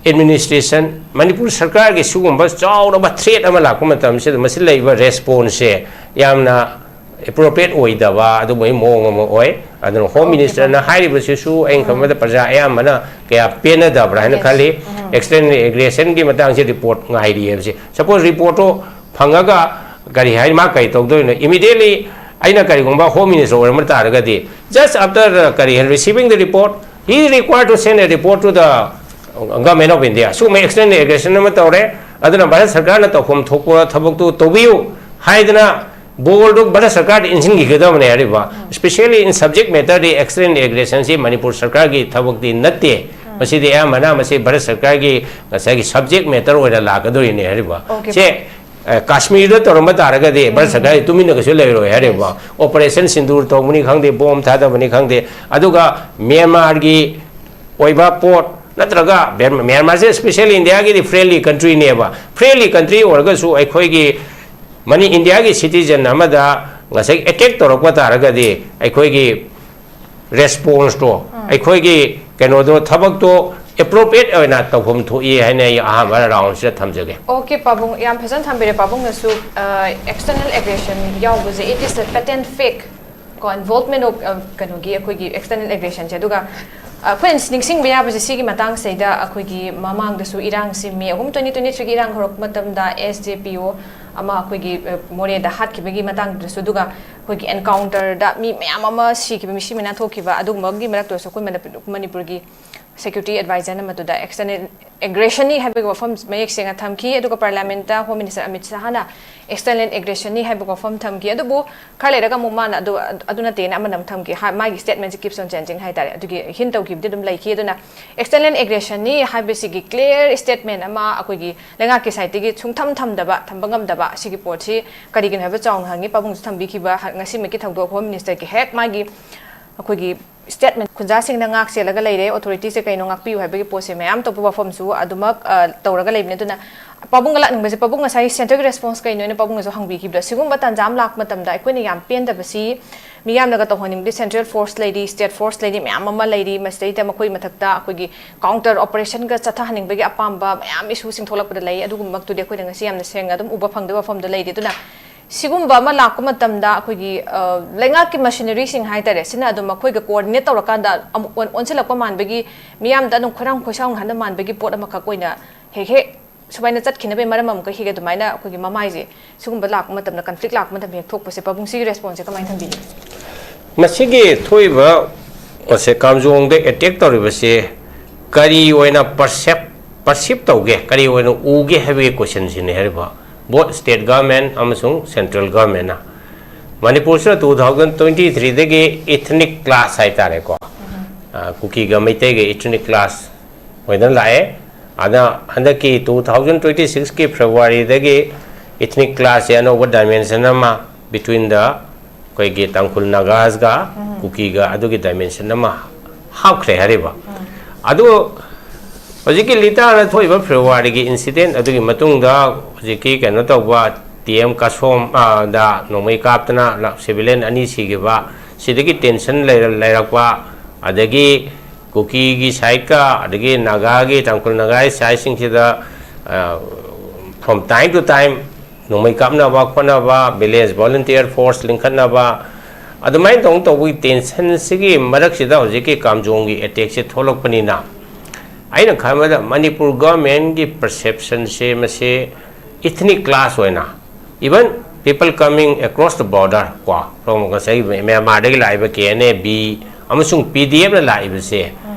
ꯑꯦꯗꯃꯤꯅꯤꯁꯇ꯭ꯔꯦꯁꯟ, ꯃꯅꯤꯄꯨꯔ ꯁꯔꯀꯥꯔꯒꯤ ꯁꯤꯒꯨꯝꯕ ꯆꯥꯎꯔꯕ ꯊ꯭ꯔꯦꯠ ꯑꯃ ꯂꯥꯛꯄ ꯃꯇꯝꯁꯤꯗ ꯃꯁꯤ ꯂꯩꯔꯤꯕ ꯔꯦꯁꯄꯣꯟꯁꯁꯦ ꯌꯥꯝꯅ ꯑꯦꯄ꯭ꯔꯣꯄ꯭ꯔꯤꯌꯦꯠ ꯑꯣꯏꯗꯕ ꯑꯗꯨꯒꯨꯝꯕꯒꯤ ꯃꯑꯣꯡ ꯑꯃ ꯑꯣꯏ꯫ ꯑꯗꯨꯅ ꯍꯣꯝ ꯃꯤꯅꯤꯁꯇꯔꯅ ꯍꯥꯏꯔꯤꯕꯁꯤꯁꯨ ꯑꯩꯅ ꯈꯟꯕꯗ ꯄ꯭ꯔꯖꯥ ꯑꯌꯥꯝꯕꯅ ꯀꯌꯥ ꯄꯦꯟꯅꯗꯕ꯭ꯔꯥ ꯍꯥꯏꯅ ꯈꯜꯂꯤ꯫ ꯑꯦꯛꯁꯇꯔꯅꯦꯜ ꯑꯦꯒ꯭ꯔꯦꯁꯟꯒꯤ ꯃꯇꯥꯡꯁꯦ ꯔꯤꯄꯣꯔꯠ ꯉꯥꯏꯔꯤꯑꯕꯁꯦ꯫ ꯁꯄꯣꯁ ꯔꯤꯄꯣꯔꯠꯇꯣ ꯐꯪꯉꯒ ꯀꯔꯤ ꯍꯥꯏ, ꯃꯥ ꯀꯔꯤ ꯇꯧꯗꯣꯏꯅꯣ? Immediately ꯑꯩꯅ ꯀꯔꯤꯒꯨꯝꯕ ꯍꯣꯝ ꯃꯤꯅꯤꯁꯇꯔ ꯑꯣꯏꯔꯝꯕ ꯇꯥꯔꯒꯗꯤ, just after, uh, ꯀꯔꯤ ꯍꯥꯏ, receiving the report, he required to send a report to the Government of India꯫ ꯁꯤꯒꯨꯝꯕ ꯑꯦꯛꯁꯇꯔꯅꯦꯜ ꯑꯦꯒ꯭ꯔꯦꯁꯟ ꯑꯃ ꯇꯧꯔꯦ, ꯑꯗꯨꯅ ꯚꯥꯔꯠ ꯁꯔꯀꯥꯔꯅ ꯇꯧꯐꯝ ꯊꯣꯛꯄ ꯊꯕꯛꯇꯨ ꯇꯧꯕꯤꯌꯨ ꯍꯥꯏꯗꯅ ꯕꯣꯜꯗꯨ ꯚꯥꯔꯠ ꯁꯔꯀꯥꯔꯗ ꯏꯟꯁꯤꯟꯈꯤꯒꯗꯕꯅꯦ ꯍꯥꯏꯔꯤꯕ꯫ Especially in subject matter the external ꯑꯦꯒ꯭ꯔꯦꯁꯟꯁꯤ ꯃꯅꯤꯄꯨꯔ ꯁꯔꯀꯥꯔꯒꯤ ꯊꯕꯛꯇꯤ ꯅꯠꯇꯦ꯫ ꯃꯁꯤꯗꯤ ꯑꯌꯥꯝꯕꯅ ꯃꯁꯤ ꯚꯥꯔꯠ ꯁꯔꯀꯥꯔꯒꯤ ꯉꯁꯥꯏꯒꯤ ꯁꯕꯖꯦꯛ ꯃꯦꯇꯔ ꯑꯣꯏꯅ ꯂꯥꯛꯀꯗꯣꯔꯤꯅꯦ ꯍꯥꯏꯔꯤꯕ꯫ ꯁꯦ ꯑ, ꯀꯥꯁꯃꯤꯔꯗ ꯇꯧꯔꯝꯕ ꯇꯥꯔꯒꯗꯤ ꯚꯥꯔꯠ ꯁꯔꯀꯥꯔꯁꯤ ꯇꯨꯃꯤꯟꯅ ꯀꯩꯁꯨ ꯂꯩꯔꯣꯏ ꯍꯥꯏꯔꯤꯕ꯫ ꯑꯣꯄꯔꯦꯁꯟ ꯁꯤꯟꯗꯨꯔ ꯇꯧꯕꯅꯤ ꯈꯪꯗꯦ, ꯕꯣꯝ ꯊꯥꯗꯕꯅꯤ ꯈꯪꯗꯦ, ꯑꯗꯨꯒ ꯃ꯭ꯌꯥꯟꯃꯥꯔꯒꯤ ꯑꯣꯏꯕ ꯄꯣꯠ ꯅꯠꯇ꯭ꯔꯒ ꯃ꯭ꯌꯥꯟ-, ꯃ꯭ꯌꯥꯟꯃꯥꯔꯁꯦ ꯏꯁꯄꯤꯁꯦꯜ ꯏꯟꯗꯤꯌꯥꯒꯤꯗꯤ ꯐ꯭ꯔꯦꯟꯂꯤ ꯀꯟꯇ꯭ꯔꯤꯅꯦꯕ꯫ ꯐ꯭ꯔꯦꯟꯂꯤ ꯀꯟꯇ꯭ꯔꯤ ꯑꯣꯏꯔꯒꯁꯨ ꯑꯩꯈꯣꯏꯒꯤ ꯃꯅꯤ-, ꯏꯟꯗꯤꯌꯥꯒꯤ ꯁꯤꯇꯤꯖꯟ ꯑꯃꯗ ꯉꯁꯥꯏ ꯑꯦꯇꯦꯛ ꯇꯧꯔꯛꯄ ꯇꯥꯔꯒꯗꯤ ꯑꯩꯈꯣꯏꯒꯤ ꯔꯦꯁꯄꯣꯟꯁꯇꯣ, ꯑꯩꯈꯣꯏꯒꯤ ꯀꯩꯅꯣꯗꯣ, ꯊꯕꯛꯇꯣ ꯑꯦꯄ꯭ꯔꯣꯄ꯭ꯔꯤꯌꯦꯠ ꯑꯣꯏꯅ ꯇꯧꯐꯝ ꯊꯣꯛꯏ ꯍꯥꯏꯅ ꯑꯩ ꯑꯍꯥꯟꯕ ꯔꯥꯎꯟꯁꯤꯗ ꯊꯝꯖꯒꯦ꯫ ꯑꯣꯀꯦ, ꯄꯥꯕꯨꯡ, ꯌꯥꯝ ꯐꯖꯅ ꯊꯝꯕꯤꯔꯦ꯫ ꯄꯥꯕꯨꯡꯅꯁꯨ, ꯑ, external aggression ꯌꯥꯎꯕꯁꯦ, it is a patent fake ꯀꯣ, involvement of, ꯑ, ꯀꯩꯅꯣꯒꯤ, ꯑꯩꯈꯣꯏꯒꯤ external aggressionꯁꯦ꯫ ꯑꯗꯨꯒ, ꯑ, ꯑꯩꯈꯣꯏꯅ ꯅꯤꯡꯁꯤꯡꯕ ꯌꯥꯕꯁꯦ ꯁꯤꯒꯤ ꯃꯇꯥꯡꯁꯤꯗꯩꯗ, ꯑꯩꯈꯣꯏꯒꯤ ꯃꯃꯥꯡꯗꯁꯨ ꯏꯔꯥꯡꯁꯤ May ꯑꯍꯨꯝ, twenty twenty threeꯒꯤ ꯏꯔꯥꯡ ꯍꯧꯔꯛꯄ ꯃꯇꯝꯗ S J P O ꯑꯃ ꯑꯩꯈꯣꯏꯒꯤ, ꯑ, ꯃꯣꯔꯦꯗ ꯍꯥꯠꯈꯤꯕꯒꯤ ꯃꯇꯥꯡꯗꯁꯨ, ꯑꯗꯨꯒ ꯑꯩꯈꯣꯏꯒꯤ encounterꯗ ꯃꯤ ꯃꯌꯥꯝ ꯑꯃ ꯁꯤꯈꯤꯕ, ꯃꯤꯁꯤ ꯃꯤꯅꯥ ꯊꯣꯛꯈꯤꯕ, ꯑꯗꯨꯒꯨꯝꯕꯒꯤ ꯃꯔꯛꯇꯁꯨ ꯑꯩꯈꯣꯏ ꯃꯅꯤꯄꯨꯔ-, ꯃꯅꯤꯄꯨꯔꯒꯤ security advisorꯅ ꯃꯗꯨꯗ external aggressionꯅꯤ ꯍꯥꯏꯕꯒꯤ ꯋꯥꯐꯝ ꯃꯌꯦꯛ ꯁꯦꯡꯅ ꯊꯝꯈꯤ꯫ ꯑꯗꯨꯒ parliamentꯇ Home Minister ꯑꯃꯤꯠ ꯁꯍꯥꯅ external aggressionꯅꯤ ꯍꯥꯏꯕ ꯋꯥꯐꯝ ꯊꯝꯈꯤ꯫ ꯑꯗꯨꯕꯨ ꯈꯔ ꯂꯩꯔꯒ ꯑꯃꯨꯛ ꯃꯥꯅ ꯑꯗꯨ, ꯑꯗꯨ ꯅꯠꯇꯦꯅ ꯑꯃꯅ ꯑꯃꯨꯛ ꯊꯝꯈꯤ꯫ ꯍꯥ-, ꯃꯥꯒꯤ statementꯁꯦ keeps on changing ꯍꯥꯏꯇꯥꯔꯦ꯫ ꯑꯗꯨꯒꯤ hint ꯇꯧꯈꯤꯕꯗꯤ ꯑꯗꯨꯝ ꯂꯩꯈꯤ꯫ ꯑꯗꯨꯅ external aggressionꯅꯤ ꯍꯥꯏꯕꯁꯤꯒꯤ clear statement ꯑꯃ ꯑꯩꯈꯣꯏꯒꯤ ꯂꯩꯉꯥꯛꯀꯤ sideꯇꯒꯤ ꯁꯨꯡꯊꯝ ꯊꯝꯗꯕ, ꯊꯝꯕ ꯉꯝꯗꯕ ꯁꯤꯒꯤ ꯄꯣꯠꯁꯤ ꯀꯔꯤꯒꯤꯅꯣ ꯍꯥꯏꯕ ꯆꯥꯎꯅ ꯍꯪꯉꯤ꯫ ꯄꯥꯕꯨꯡꯁꯨ ꯊꯝꯕꯤꯈꯤꯕ ꯍ-, ꯉꯁꯤꯃꯛꯀꯤ ꯊꯧꯗꯣꯛ Home Ministerꯒꯤ ꯍꯦꯛ ꯃꯥꯒꯤ ꯑꯩꯈꯣꯏꯒꯤ statement ꯈꯨꯟꯖꯥꯁꯤꯡꯅ ꯉꯥꯛ ꯁꯦꯜꯂꯒ ꯂꯩꯔꯦ, authorityꯁꯦ ꯀꯩꯅꯣ ꯉꯥꯛꯄꯤꯌꯨ ꯍꯥꯏꯕꯒꯤ ꯄꯣꯠꯁꯦ ꯃꯌꯥꯝ ꯑꯇꯣꯞꯄ ꯋꯥꯐꯝꯁꯨ ꯑꯗꯨꯃꯛ, ꯑ, ꯇꯧꯔꯒ ꯂꯩꯕꯅꯤ꯫ ꯑꯗꯨꯅ ꯄꯥꯕꯨꯡꯒ ꯂꯥꯛꯅꯤꯡꯕꯁꯦ, ꯄꯥꯕꯨꯡ ꯉꯁꯥꯏ centreꯒꯤ response ꯀꯩꯅꯣ ꯍꯥꯏꯅ ꯄꯥꯕꯨꯡꯅꯁꯨ ꯍꯪꯕꯤꯈꯤꯕꯗꯣ, ꯁꯤꯒꯨꯝꯕ ꯇꯥꯟꯖꯥ ꯑꯃ ꯂꯥꯛꯄ ꯃꯇꯝꯗ ꯑꯩꯈꯣꯏꯅ ꯌꯥꯝ ꯄꯦꯟꯗꯕꯁꯤ ꯃꯤꯌꯥꯝꯅꯒ ꯇꯧꯍꯟꯅꯤꯡꯕꯗꯤ central force ꯂꯩꯔꯤ, state force ꯂꯩꯔꯤ, ꯃꯌꯥꯝ ꯑꯃ ꯂꯩꯔꯤ, ꯃꯁꯤꯗꯩꯗ ꯃꯈꯣꯏ ꯃꯊꯛꯇ ꯑꯩꯈꯣꯏꯒꯤ counter operationꯒ ꯆꯠꯊꯍꯟꯅꯤꯡꯕꯒꯤ ꯑꯄꯥꯝꯕ ꯃꯌꯥꯝ issueꯁꯤꯡ ꯊꯣꯛꯂꯛꯄꯗ ꯂꯩ꯫ ꯑꯗꯨꯒꯨꯝꯕꯃꯛꯇꯨꯗꯤ ꯑꯩꯈꯣꯏꯅ ꯉꯁꯤ ꯌꯥꯝꯅ ꯁꯦꯡꯅ ꯑꯗꯨꯝ ꯎꯕ ꯐꯪꯗꯕ ꯋꯥꯐꯝꯗ ꯂꯩꯔꯤ꯫ ꯑꯗꯨꯅ ꯁꯤꯒꯨꯝꯕ ꯑꯃ ꯂꯥꯛꯄ ꯃꯇꯝꯗ ꯑꯩꯈꯣꯏꯒꯤ, ꯑ, ꯂꯩꯉꯥꯛꯀꯤ machineryꯁꯤꯡ ꯍꯥꯏꯇꯥꯔꯦ, ꯁꯤꯅ ꯑꯗꯨꯝ ꯃꯈꯣꯏꯒ coordinate ꯇꯧꯔꯀꯥꯟꯗ ꯑꯃꯨꯛ ꯑꯣꯟ-, ꯑꯣꯟꯁꯤꯜꯂꯛꯄ ꯃꯥꯟꯕꯒꯤ, ꯃꯤꯌꯥꯝꯗ ꯑꯗꯨꯝ ꯈꯣꯏꯔꯥꯡ ꯈꯣꯏꯁꯥꯎꯅꯍꯟꯕ ꯃꯥꯟꯕꯒꯤ ꯄꯣꯠ ꯑꯃꯈꯛ ꯑꯣꯏꯅ ꯍꯦꯛ ꯍꯦꯛ ꯁꯨꯃꯥꯏꯅ ꯆꯠꯈꯤꯅꯕꯒꯤ ꯃꯔꯝ ꯑꯃꯨꯛꯀ ꯍꯦꯛ ꯑꯗꯨꯃꯥꯏꯅ ꯑꯩꯈꯣꯏꯒꯤ ꯃꯃꯥꯏꯁꯦ ꯁꯤꯒꯨꯝꯕ ꯂꯥꯛꯄ ꯃꯇꯝꯗ, conflict ꯂꯥꯛꯄ ꯃꯇꯝꯗ ꯍꯦꯛ ꯊꯣꯛꯄꯁꯦ, ꯄꯥꯕꯨꯡ ꯁꯤꯒꯤ responseꯁꯦ ꯀꯃꯥꯏꯅ ꯊꯝꯕꯤꯒꯦ? ꯃꯁꯤꯒꯤ ꯊꯣꯛꯏꯕ ꯁꯦ ꯀꯥꯝꯖꯣꯡꯗ attack ꯇꯧꯔꯤꯕꯁꯦ ꯀꯔꯤ ꯑꯣꯏꯅ perceive, perceive ꯇꯧꯒꯦ, ꯀꯔꯤ ꯑꯣꯏꯅ ꯎꯒꯦ ꯍꯥꯏꯕꯒꯤ questionꯁꯤꯅꯤ ꯍꯥꯏꯔꯤꯕ꯫ Both state government ꯑꯃꯁꯨꯡ central governmentꯅ꯫ ꯃꯅꯤꯄꯨꯔꯁꯤꯗ two thousand twenty threeꯗꯒꯤ ethnic clash ꯍꯥꯏꯇꯥꯔꯦꯀꯣ, ꯑ, ꯀꯨꯀꯤꯒ ꯃꯩꯇꯩꯒ ethnic clash ꯑꯣꯏꯗꯅ ꯂꯥꯛꯑꯦ꯫ ꯑꯗ ꯍꯟꯗꯛꯀꯤ two thousand twenty sixꯀꯤ Februaryꯗꯒꯤ Ethnic clash ꯁꯦ ꯑꯅꯧꯕ dimension ꯑꯃ between the ꯑꯩꯈꯣꯏꯒꯤ ꯇꯥꯡꯈꯨꯜ ꯅꯥꯒꯥꯁꯒ ꯀꯨꯀꯤꯒ ꯑꯗꯨꯒꯤ dimension ꯑꯃ ꯍꯥꯞꯈ꯭ꯔꯦ ꯍꯥꯏꯔꯤꯕ꯫ ꯑꯗꯨ ꯍꯧꯖꯤꯛꯀꯤ ꯂꯤꯇꯥꯗ ꯊꯣꯛꯏꯕ February ꯒꯤ incident ꯑꯗꯨꯒꯤ ꯃꯇꯨꯡꯗ ꯍꯧꯖꯤꯛꯀꯤ ꯀꯩꯅꯣ ꯇꯧꯕ ꯇꯤ ꯑꯦꯝ ꯀꯥꯁꯣꯝ, ꯑ, ꯗ ꯅꯣꯡꯃꯩ ꯀꯥꯞꯇꯅ ꯂ-, civilian ꯑꯅꯤ ꯁꯤꯈꯤꯕ, ꯁꯤꯗꯒꯤ tension ꯂꯩꯔ-, ꯂꯩꯔꯛꯄ, ꯑꯗꯒꯤ ꯀꯨꯀꯤꯒꯤ side ꯀ ꯑꯗꯒꯤ ꯅꯥꯒꯥꯒꯤ, ꯇꯥꯡꯈꯨꯜ ꯅꯥꯒꯥꯒꯤ side ꯁꯤꯡꯁꯤꯗ, ꯑ, from time to time ꯅꯣꯡꯃꯩ ꯀꯥꯞꯅꯕ ꯈꯣꯠꯅꯕ, village volunteer force ꯂꯤꯡꯈꯠꯅꯕ, ꯑꯗꯨꯃꯥꯏꯅ ꯇꯧ ꯇꯧꯕꯒꯤ tension ꯁꯤꯒꯤ ꯃꯔꯛꯁꯤꯗ ꯍꯧꯖꯤꯛꯀꯤ ꯀꯥꯝꯖꯣꯡꯒꯤ attack ꯁꯦ ꯊꯣꯛꯂꯛꯄꯅꯤꯅ, ꯑꯩꯅ ꯈꯟꯕꯗ ꯃꯅꯤꯄꯨꯔ government ꯀꯤ perception ꯁꯦ ꯃꯁꯤ ethnic clash ꯑꯣꯏꯅ, even people coming across the border ꯀꯣ, ꯁꯣꯝ ꯉꯁꯥꯏ ꯃ꯭ꯌꯥꯟꯃꯥꯔꯗꯒꯤ ꯂꯥꯛꯏꯕ ꯀꯦ ꯑꯦꯟ ꯑꯦ ꯕꯤ ꯑꯃꯁꯨꯡ ꯄꯤ ꯗꯤ ꯑꯦꯐꯅ ꯂꯥꯛꯏꯕꯁꯦ,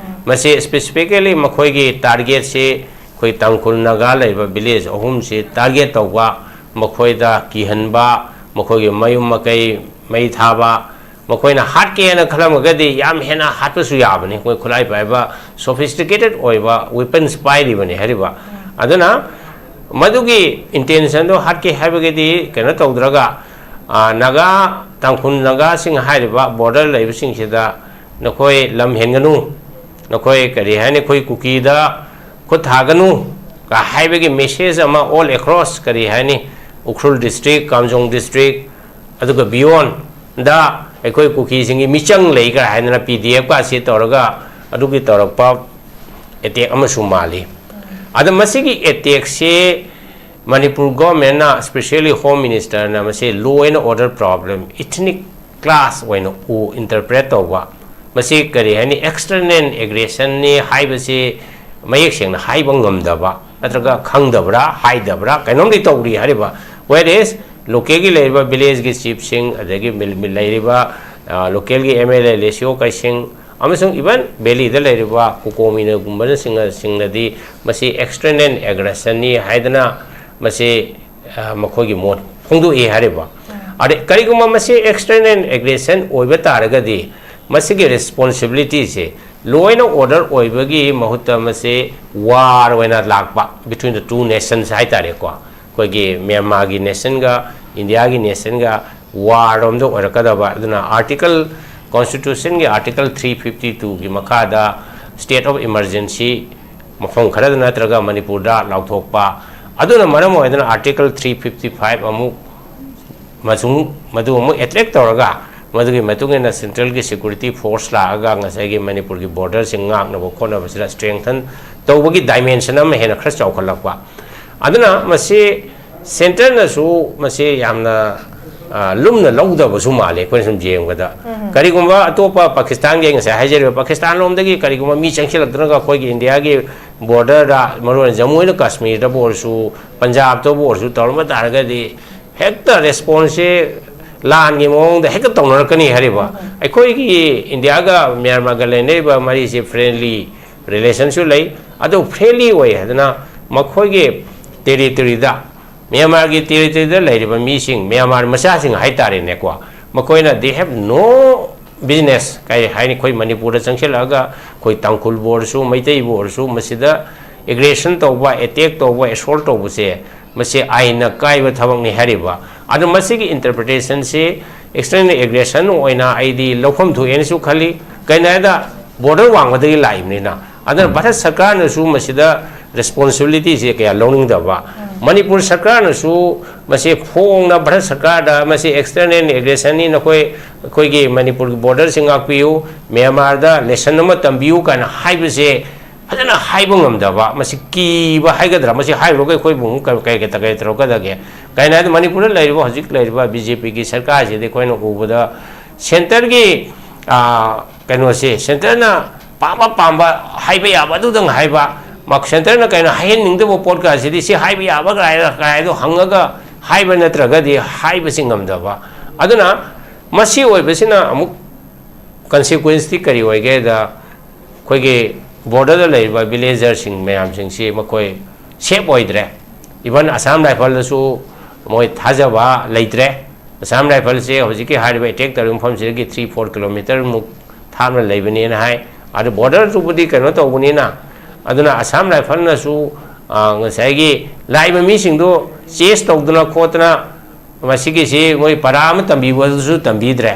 ꯃꯁꯤ specifically ꯃꯈꯣꯏꯒꯤ target ꯁꯤ ꯑꯩꯈꯣꯏ ꯇꯥꯡꯈꯨꯜ ꯅꯥꯒꯥ ꯂꯩꯔꯤꯕ village ꯑꯍꯨꯝꯁꯤ target ꯇꯧꯕ, ꯃꯈꯣꯏꯗ ꯀꯤꯍꯟꯕ, ꯃꯈꯣꯏꯒꯤ ꯃꯌꯨꯝ ꯃꯀꯩ ꯃꯩ ꯊꯥꯕ, ꯃꯈꯣꯏꯅ ꯍꯥꯠꯀꯦꯅ ꯈꯜꯂꯝꯃꯒꯗꯤ ꯌꯥꯝ ꯍꯦꯟꯅ ꯍꯥꯠꯄꯁꯨ ꯌꯥꯕꯅꯤ꯫ ꯑꯩꯈꯣꯏ ꯈꯨꯠꯂꯥꯏ ꯄꯥꯏꯕ sophisticated ꯑꯣꯏꯕ weapons ꯄꯥꯏꯔꯤꯕꯅꯤ ꯍꯥꯏꯔꯤꯕ꯫ ꯑꯗꯨꯅ ꯃꯗꯨꯒꯤ intention ꯗꯣ ꯍꯥꯠꯀꯦ ꯍꯥꯏꯕꯒꯤꯗꯤ ꯀꯩꯅꯣ ꯇꯧꯗ꯭ꯔꯒ, ꯑ, ꯅꯥꯒꯥ, ꯇꯥꯡꯈꯨꯜ ꯅꯥꯒꯥꯁꯤꯡ ꯍꯥꯏꯔꯤꯕ border ꯂꯩꯕꯁꯤꯡꯁꯤꯗ ꯅꯈꯣꯏ ꯂꯝ ꯍꯦꯟꯒꯅꯨ, ꯅꯈꯣꯏ ꯀꯔꯤ ꯍꯥꯏꯅꯤ, ꯑꯩꯈꯣꯏ ꯀꯨꯀꯤꯗ ꯈꯨꯠ ꯊꯥꯒꯅꯨ ꯀ ꯍꯥꯏꯕꯒꯤ message ꯑꯃ all across ꯀꯔꯤ ꯍꯥꯏꯅꯤ, ꯎꯈ꯭ꯔꯨꯜ district, ꯀꯥꯝꯖꯣꯡ district, ꯑꯗꯨꯒ beyond ꯗ ꯑꯩꯈꯣꯏ ꯀꯨꯀꯤꯁꯤꯡꯒꯤ ꯃꯤꯆꯪ ꯂꯩꯒ ꯍꯥꯏꯗꯅ ꯄꯤ ꯗꯤ ꯑꯦꯐ ꯀꯥꯁꯤ ꯇꯧꯔꯒ ꯑꯗꯨꯒꯤ ꯇꯧꯔꯛꯄ attack ꯑꯃꯁꯨ ꯃꯥꯜꯂꯤ꯫ ꯑꯗ ꯃꯁꯤꯒꯤ attack ꯁꯦ ꯃꯅꯤꯄꯨꯔ government ꯅ, specially Home Minister ꯅ ꯃꯁꯤ law and order problem, ethnic clash ꯑꯣꯏꯅ ꯎ interpret ꯇꯧꯕ, ꯃꯁꯤ ꯀꯔꯤ ꯍꯥꯏꯅꯤ, external aggression ꯅꯤ ꯍꯥꯏꯕꯁꯤ ꯃꯌꯦꯛ ꯁꯦꯡꯅ ꯍꯥꯏꯕ ꯉꯝꯗꯕ, ꯅꯠꯇ꯭ꯔꯒ ꯈꯪꯗꯕ꯭ꯔꯥ ꯍꯥꯏꯗꯕ꯭ꯔꯥ ꯀꯩꯅꯣꯝꯗꯤ ꯇꯧꯔꯤ ꯍꯥꯏꯔꯤꯕ꯫ Whereas local ꯒꯤ ꯂꯩꯔꯤꯕ village ꯀꯤ chief ꯁꯤꯡ, ꯑꯗꯒꯤ ꯃꯤꯜ-, ꯃꯤꯜ-, ꯂꯩꯔꯤꯕ, ꯑ, local ꯒꯤ ꯑꯦꯝ ꯑꯦꯜ ꯑꯦ ꯂꯦꯁꯤꯑꯣ ꯀꯩꯁꯤꯡ, ꯑꯃꯁꯨꯡ even valley ꯗ ꯂꯩꯔꯤꯕ ꯀꯨꯀꯣꯃꯤꯅꯒꯨꯝꯕꯅꯆꯤꯡꯕꯁꯤꯡꯅꯗꯤ ꯃꯁꯤ external aggression ꯅꯤ ꯍꯥꯏꯗꯅ ꯃꯁꯤ, ꯑ, ꯃꯈꯣꯏꯒꯤ ꯃꯣꯠ ꯐꯣꯡꯗꯣꯛꯏ ꯍꯥꯏꯔꯤꯕ꯫ ꯑꯗꯩ ꯀꯔꯤꯒꯨꯝꯕ ꯃꯁꯤ external aggression ꯑꯣꯏꯕ ꯇꯥꯔꯒꯗꯤ, ꯃꯁꯤꯒꯤ responsibility say law and order ꯑꯣꯏꯕꯒꯤ ꯃꯍꯨꯠꯇ ꯃꯁꯤ war ꯑꯣꯏꯅ ꯂꯥꯛꯄ, between the two nations ꯍꯥꯏꯇꯥꯔꯦꯀꯣ꯫ ꯑꯩꯈꯣꯏꯒꯤ ꯃ꯭ꯌꯥꯟꯃꯥꯔꯒꯤ ꯅꯦꯁꯟꯒ ꯏꯟꯗꯤꯌꯥꯒꯤ ꯅꯦꯁꯟꯒ ꯋꯥꯔ ꯔꯣꯝꯗ ꯑꯣꯏꯔꯛꯀꯗꯕ꯫ ꯑꯗꯨꯅ ꯑꯥꯔꯇꯤꯀꯜ, ꯀꯣꯟꯁꯇꯤꯇ꯭ꯌꯨꯁꯟꯒꯤ ꯑꯥꯔꯇꯤꯀꯜ ꯊ꯭ꯔꯤ ꯐꯤꯐꯇꯤ ꯇꯨꯒꯤ ꯃꯈꯥꯗ ꯁ꯭ꯇꯦꯠ ꯑꯣꯐ ꯏꯃꯔꯖꯦꯟꯁꯤ ꯃꯐꯝ ꯈꯔꯗ ꯅꯠꯇ꯭ꯔꯒ ꯃꯅꯤꯄꯨꯔꯗ ꯂꯥꯎꯊꯣꯛꯄ꯫ ꯑꯗꯨꯅ ꯃꯔꯝ ꯑꯣꯏꯗꯨꯅ ꯑꯥꯔꯇꯤꯀꯜ ꯊ꯭ꯔꯤ ꯐꯤꯐꯇꯤ ꯐꯥꯏꯚ ꯑꯃꯨꯛ ꯃꯁꯨꯡ ꯃꯗꯨ ꯑꯃꯨꯛ ꯑꯦꯇ꯭ꯔꯦꯛ ꯇꯧꯔꯒ, ꯃꯗꯨꯒꯤ ꯃꯇꯨꯡ ꯏꯟꯅ ꯁꯦꯟꯇ꯭ꯔꯦꯜꯒꯤ ꯁꯦꯀ꯭ꯌꯨꯔꯤꯇꯤ ꯐꯣꯔꯁ ꯂꯥꯛꯑꯒ ꯉꯁꯥꯏꯒꯤ ꯃꯅꯤꯄꯨꯔꯒꯤ ꯕꯣꯔꯗꯔꯁꯤꯡ ꯉꯥꯛꯅꯕ ꯈꯣꯠꯅꯕꯁꯤꯗ ꯁ꯭ꯇꯔꯦꯡꯊꯟ ꯇꯧꯕꯒꯤ ꯗꯥꯏꯃꯦꯟꯁꯟ ꯑꯃ ꯍꯦꯟꯅ ꯈꯔ ꯆꯥꯎꯈꯠꯂꯛꯄ꯫ ꯑꯗꯨꯅ ꯃꯁꯤ ꯁꯦꯟꯇꯔꯅꯁꯨ ꯃꯁꯤ ꯌꯥꯝꯅ, ꯑ, ꯂꯨꯝꯅ ꯂꯧꯗꯕꯁꯨ ꯃꯥꯜꯂꯦ, ꯑꯩꯈꯣꯏꯅ ꯁꯨꯝ ꯌꯦꯡꯕꯗ꯫ ꯀꯔꯤꯒꯨꯝꯕ ꯑꯇꯣꯞꯄ ꯄꯥꯀꯤꯁꯇꯥꯟꯒꯤ, ꯑꯩ ꯉꯁꯥꯏ ꯍꯥꯏꯖꯔꯤꯕ ꯄꯥꯀꯤꯁꯇꯥꯟ ꯂꯣꯝꯗꯒꯤ ꯀꯔꯤꯒꯨꯝꯕ ꯃꯤ ꯆꯪꯁꯤꯜꯂꯛꯇ꯭ꯔꯒ ꯑꯩꯈꯣꯏꯒꯤ ꯏꯟꯗꯤꯌꯥꯒꯤ ꯕꯣꯔꯗꯔꯗ, ꯃꯔꯨ ꯑꯣꯏꯅ ꯖꯝꯃꯨ ꯑꯦꯟ ꯀꯥꯁꯃꯤꯔꯗꯕꯨ ꯑꯣꯏꯔꯁꯨ, ꯄꯟꯖꯥꯕꯇꯕꯨ ꯑꯣꯏꯔꯁꯨ ꯇꯧꯔꯝꯕ ꯇꯥꯔꯒꯗꯤ ꯍꯦꯛꯇ ꯔꯦꯁꯄꯣꯟꯁꯁꯦ ꯂꯥꯟꯒꯤ ꯃꯑꯣꯡꯗ ꯍꯦꯛꯇ ꯇꯧꯅꯔꯛꯀꯅꯤ ꯍꯥꯏꯔꯤꯕ꯫ ꯑꯩꯈꯣꯏꯒꯤ ꯏꯟꯗꯤꯌꯥꯒ ꯃ꯭ꯌꯥꯟꯃꯥꯔꯒ ꯂꯩꯅꯔꯤꯕ ꯃꯔꯤꯁꯦ ꯐ꯭ꯔꯦꯟꯂꯤ ꯔꯤꯂꯦꯁꯟꯁꯨ ꯂꯩ, ꯑꯗꯨ ꯐ꯭ꯔꯦꯟꯂꯤ ꯑꯣꯏ ꯍꯥꯏꯗꯅ ꯃꯈꯣꯏꯒꯤ ꯇꯦꯔꯤꯇꯣꯔꯤꯗ, ꯃ꯭ꯌꯥꯟꯃꯥꯔꯒꯤ ꯇꯦꯔꯤꯇꯣꯔꯤꯗ ꯂꯩꯔꯤꯕ ꯃꯤꯁꯤꯡ, ꯃ꯭ꯌꯥꯟꯃꯥꯔ ꯃꯆꯥꯁꯤꯡ ꯍꯥꯏꯇꯥꯔꯦꯅꯦꯀꯣ, ꯃꯈꯣꯏꯅ they have no business, ꯀꯩ ꯍꯥꯏꯅꯤ, ꯑꯩꯈꯣꯏ ꯃꯅꯤꯄꯨꯔꯗ ꯆꯪꯁꯤꯜꯂꯛꯑꯒ ꯑꯩꯈꯣꯏ ꯇꯥꯡꯈꯨꯜꯕꯨ ꯑꯣꯏꯔꯁꯨ, ꯃꯩꯇꯩꯕꯨ ꯑꯣꯏꯔꯁꯨ, ꯃꯁꯤꯗ ꯑꯦꯒ꯭ꯔꯦꯁꯟ ꯇꯧꯕ, ꯑꯦꯇꯦꯛ ꯇꯧꯕ, ꯑꯦꯁꯣꯜꯠ ꯇꯧꯕꯁꯦ, ꯃꯁꯤ ꯑꯥꯏꯟꯅ ꯀꯥꯏꯕ ꯊꯕꯛꯅꯤ ꯍꯥꯏꯔꯤꯕ꯫ ꯑꯗꯨ ꯃꯁꯤꯒꯤ ꯏꯟꯇꯔꯄ꯭ꯔꯤꯇꯦꯁꯟꯁꯤ ꯑꯦꯛꯁꯇꯔꯅꯦꯜ ꯑꯦꯒ꯭ꯔꯦꯁꯟ ꯑꯣꯏꯅ ꯑꯩꯗꯤ ꯂꯧꯐꯝ ꯊꯣꯛꯑꯦꯅꯁꯨ ꯈꯜꯂꯤ꯫ ꯀꯩꯅꯣ ꯍꯥꯏꯗ, ꯕꯣꯔꯗꯔ ꯋꯥꯡꯃꯗꯒꯤ ꯂꯥꯛꯏꯕꯅꯤꯅ꯫ ꯑꯗꯨꯅ ꯚꯥꯔꯠ ꯁꯔꯀꯥꯔꯅꯁꯨ ꯃꯁꯤꯗ ꯔꯦꯁꯄꯣꯟꯁꯤꯕꯤꯂꯤꯇꯤꯁꯦ ꯀꯌꯥ ꯂꯧꯅꯤꯡꯗꯕ꯫ ꯃꯅꯤꯄꯨꯔ ꯁꯔꯀꯥꯔꯅꯁꯨ ꯃꯁꯤ ꯐꯣꯡꯅ ꯚꯥꯔꯠ ꯁꯔꯀꯥꯔꯗ ꯃꯁꯤ ꯑꯦꯛꯁꯇꯔꯅꯦꯜ ꯑꯦꯒ꯭ꯔꯦꯁꯟꯅꯤ, ꯅꯈꯣꯏ, ꯑꯩꯈꯣꯏꯒꯤ ꯃꯅꯤꯄꯨꯔꯒꯤ ꯕꯣꯔꯗꯔꯁꯤ ꯉꯥꯛꯄꯤꯌꯨ, ꯃ꯭ꯌꯥꯟꯃꯥꯔꯗ ꯂꯦꯁꯟ ꯑꯃ ꯇꯝꯕꯤꯌꯨ ꯀꯥꯏꯅ ꯍꯥꯏꯕꯁꯦ ꯐꯖꯅ ꯍꯥꯏꯕ ꯉꯝꯗꯕ, ꯃꯁꯤ ꯀꯤꯕ ꯍꯥꯏꯒꯗ꯭ꯔꯥ, ꯃꯁꯤ ꯍꯥꯏꯔꯨꯔꯒ ꯑꯩꯈꯣꯏꯕꯨ ꯑꯃꯨꯛ ꯀꯔꯤ, ꯀꯔꯤ, ꯀꯔꯤ ꯇꯧꯔꯛꯀꯗꯒꯦ? ꯀꯩꯅꯣ ꯍꯥꯏꯗꯤ ꯃꯅꯤꯄꯨꯔꯗ ꯂꯩꯔꯤꯕ, ꯍꯧꯖꯤꯛ ꯂꯩꯔꯤꯕ ꯕꯤ ꯖꯦ ꯄꯤꯒꯤ ꯁꯔꯀꯥꯔꯁꯤꯗꯤ ꯑꯩꯈꯣꯏꯅ ꯎꯕꯗ ꯁꯦꯟꯇꯔꯒꯤ, ꯑꯥ, ꯀꯩꯅꯣꯁꯦ, ꯁꯦꯟꯇꯔꯅ ꯄꯥꯝꯕ ꯄꯥꯝꯕ ꯍꯥꯏꯕ ꯌꯥꯕ ꯑꯗꯨꯗꯪ ꯍꯥꯏꯕ, ꯃ-, ꯁꯦꯟꯇꯔꯅ ꯀꯩꯅꯣ ꯍꯥꯏꯍꯟꯅꯤꯡꯗꯕ ꯄꯣꯠ ꯀꯥꯁꯤꯗꯤ ꯁꯤ ꯍꯥꯏꯕ ꯌꯥꯕ ꯀꯥꯏ-, ꯀꯥꯏꯗꯣ ꯍꯪꯉꯒ ꯍꯥꯏꯕ ꯅꯠꯇ꯭ꯔꯒꯗꯤ ꯍꯥꯏꯕꯁꯤ ꯉꯝꯗꯕ꯫ ꯑꯗꯨꯅ ꯃꯁꯤ ꯑꯣꯏꯕꯁꯤꯅ ꯑꯃꯨꯛ ꯀꯟꯁꯤꯀ꯭ꯋꯦꯟꯁꯇꯤ ꯀꯔꯤ ꯑꯣꯏꯒꯦꯗ, ꯑꯩꯈꯣꯏꯒꯤ ꯕꯣꯔꯗꯔꯗ ꯂꯩꯔꯤꯕ ꯚꯤꯂꯦꯖꯔꯁꯤꯡ ꯃꯌꯥꯝꯁꯤꯡꯁꯤ ꯃꯈꯣꯏ ꯁꯦꯞ ꯑꯣꯏꯗ꯭ꯔꯦ꯫ ꯏꯚꯟ ꯑꯁꯥꯝ ꯔꯥꯏꯐꯜꯗꯁꯨ ꯃꯣꯏ ꯊꯥꯖꯕ ꯂꯩꯇ꯭ꯔꯦ꯫ ꯑꯁꯥꯝ ꯔꯥꯏꯐꯜꯁꯦ ꯍꯧꯖꯤꯛꯀꯤ ꯍꯥꯏꯔꯤꯕ ꯑꯦꯇꯦꯛ ꯇꯧꯔꯤꯕ ꯃꯐꯝꯁꯤꯗꯒꯤ ꯊ꯭ꯔꯤ ꯐꯣꯔ ꯀꯤꯂꯣꯃꯤꯇꯔꯃꯨꯛ ꯊꯥꯞꯅ ꯂꯩꯕꯅꯦꯅ ꯍꯥꯏ꯫ ꯑꯗꯨ ꯕꯣꯔꯗꯔꯗꯨꯕꯨꯗꯤ ꯀꯩꯅꯣ ꯇꯧꯕꯅꯤꯅ, ꯑꯗꯨꯅ ꯑꯁꯥꯝ ꯔꯥꯏꯐꯜꯅꯁꯨ, ꯑ, ꯉꯁꯥꯏꯒꯤ ꯂꯥꯛꯏꯕ ꯃꯤꯁꯤꯡꯗꯣ ꯆꯦꯁ ꯇꯧꯗꯅ ꯈꯣꯠꯇꯅ ꯃꯁꯤꯒꯤꯁꯤ ꯃꯣꯏ ꯄꯔꯥ ꯑꯃ ꯇꯝꯕꯤꯕꯗꯨꯁꯨ ꯇꯝꯕꯤꯗ꯭ꯔꯦ꯫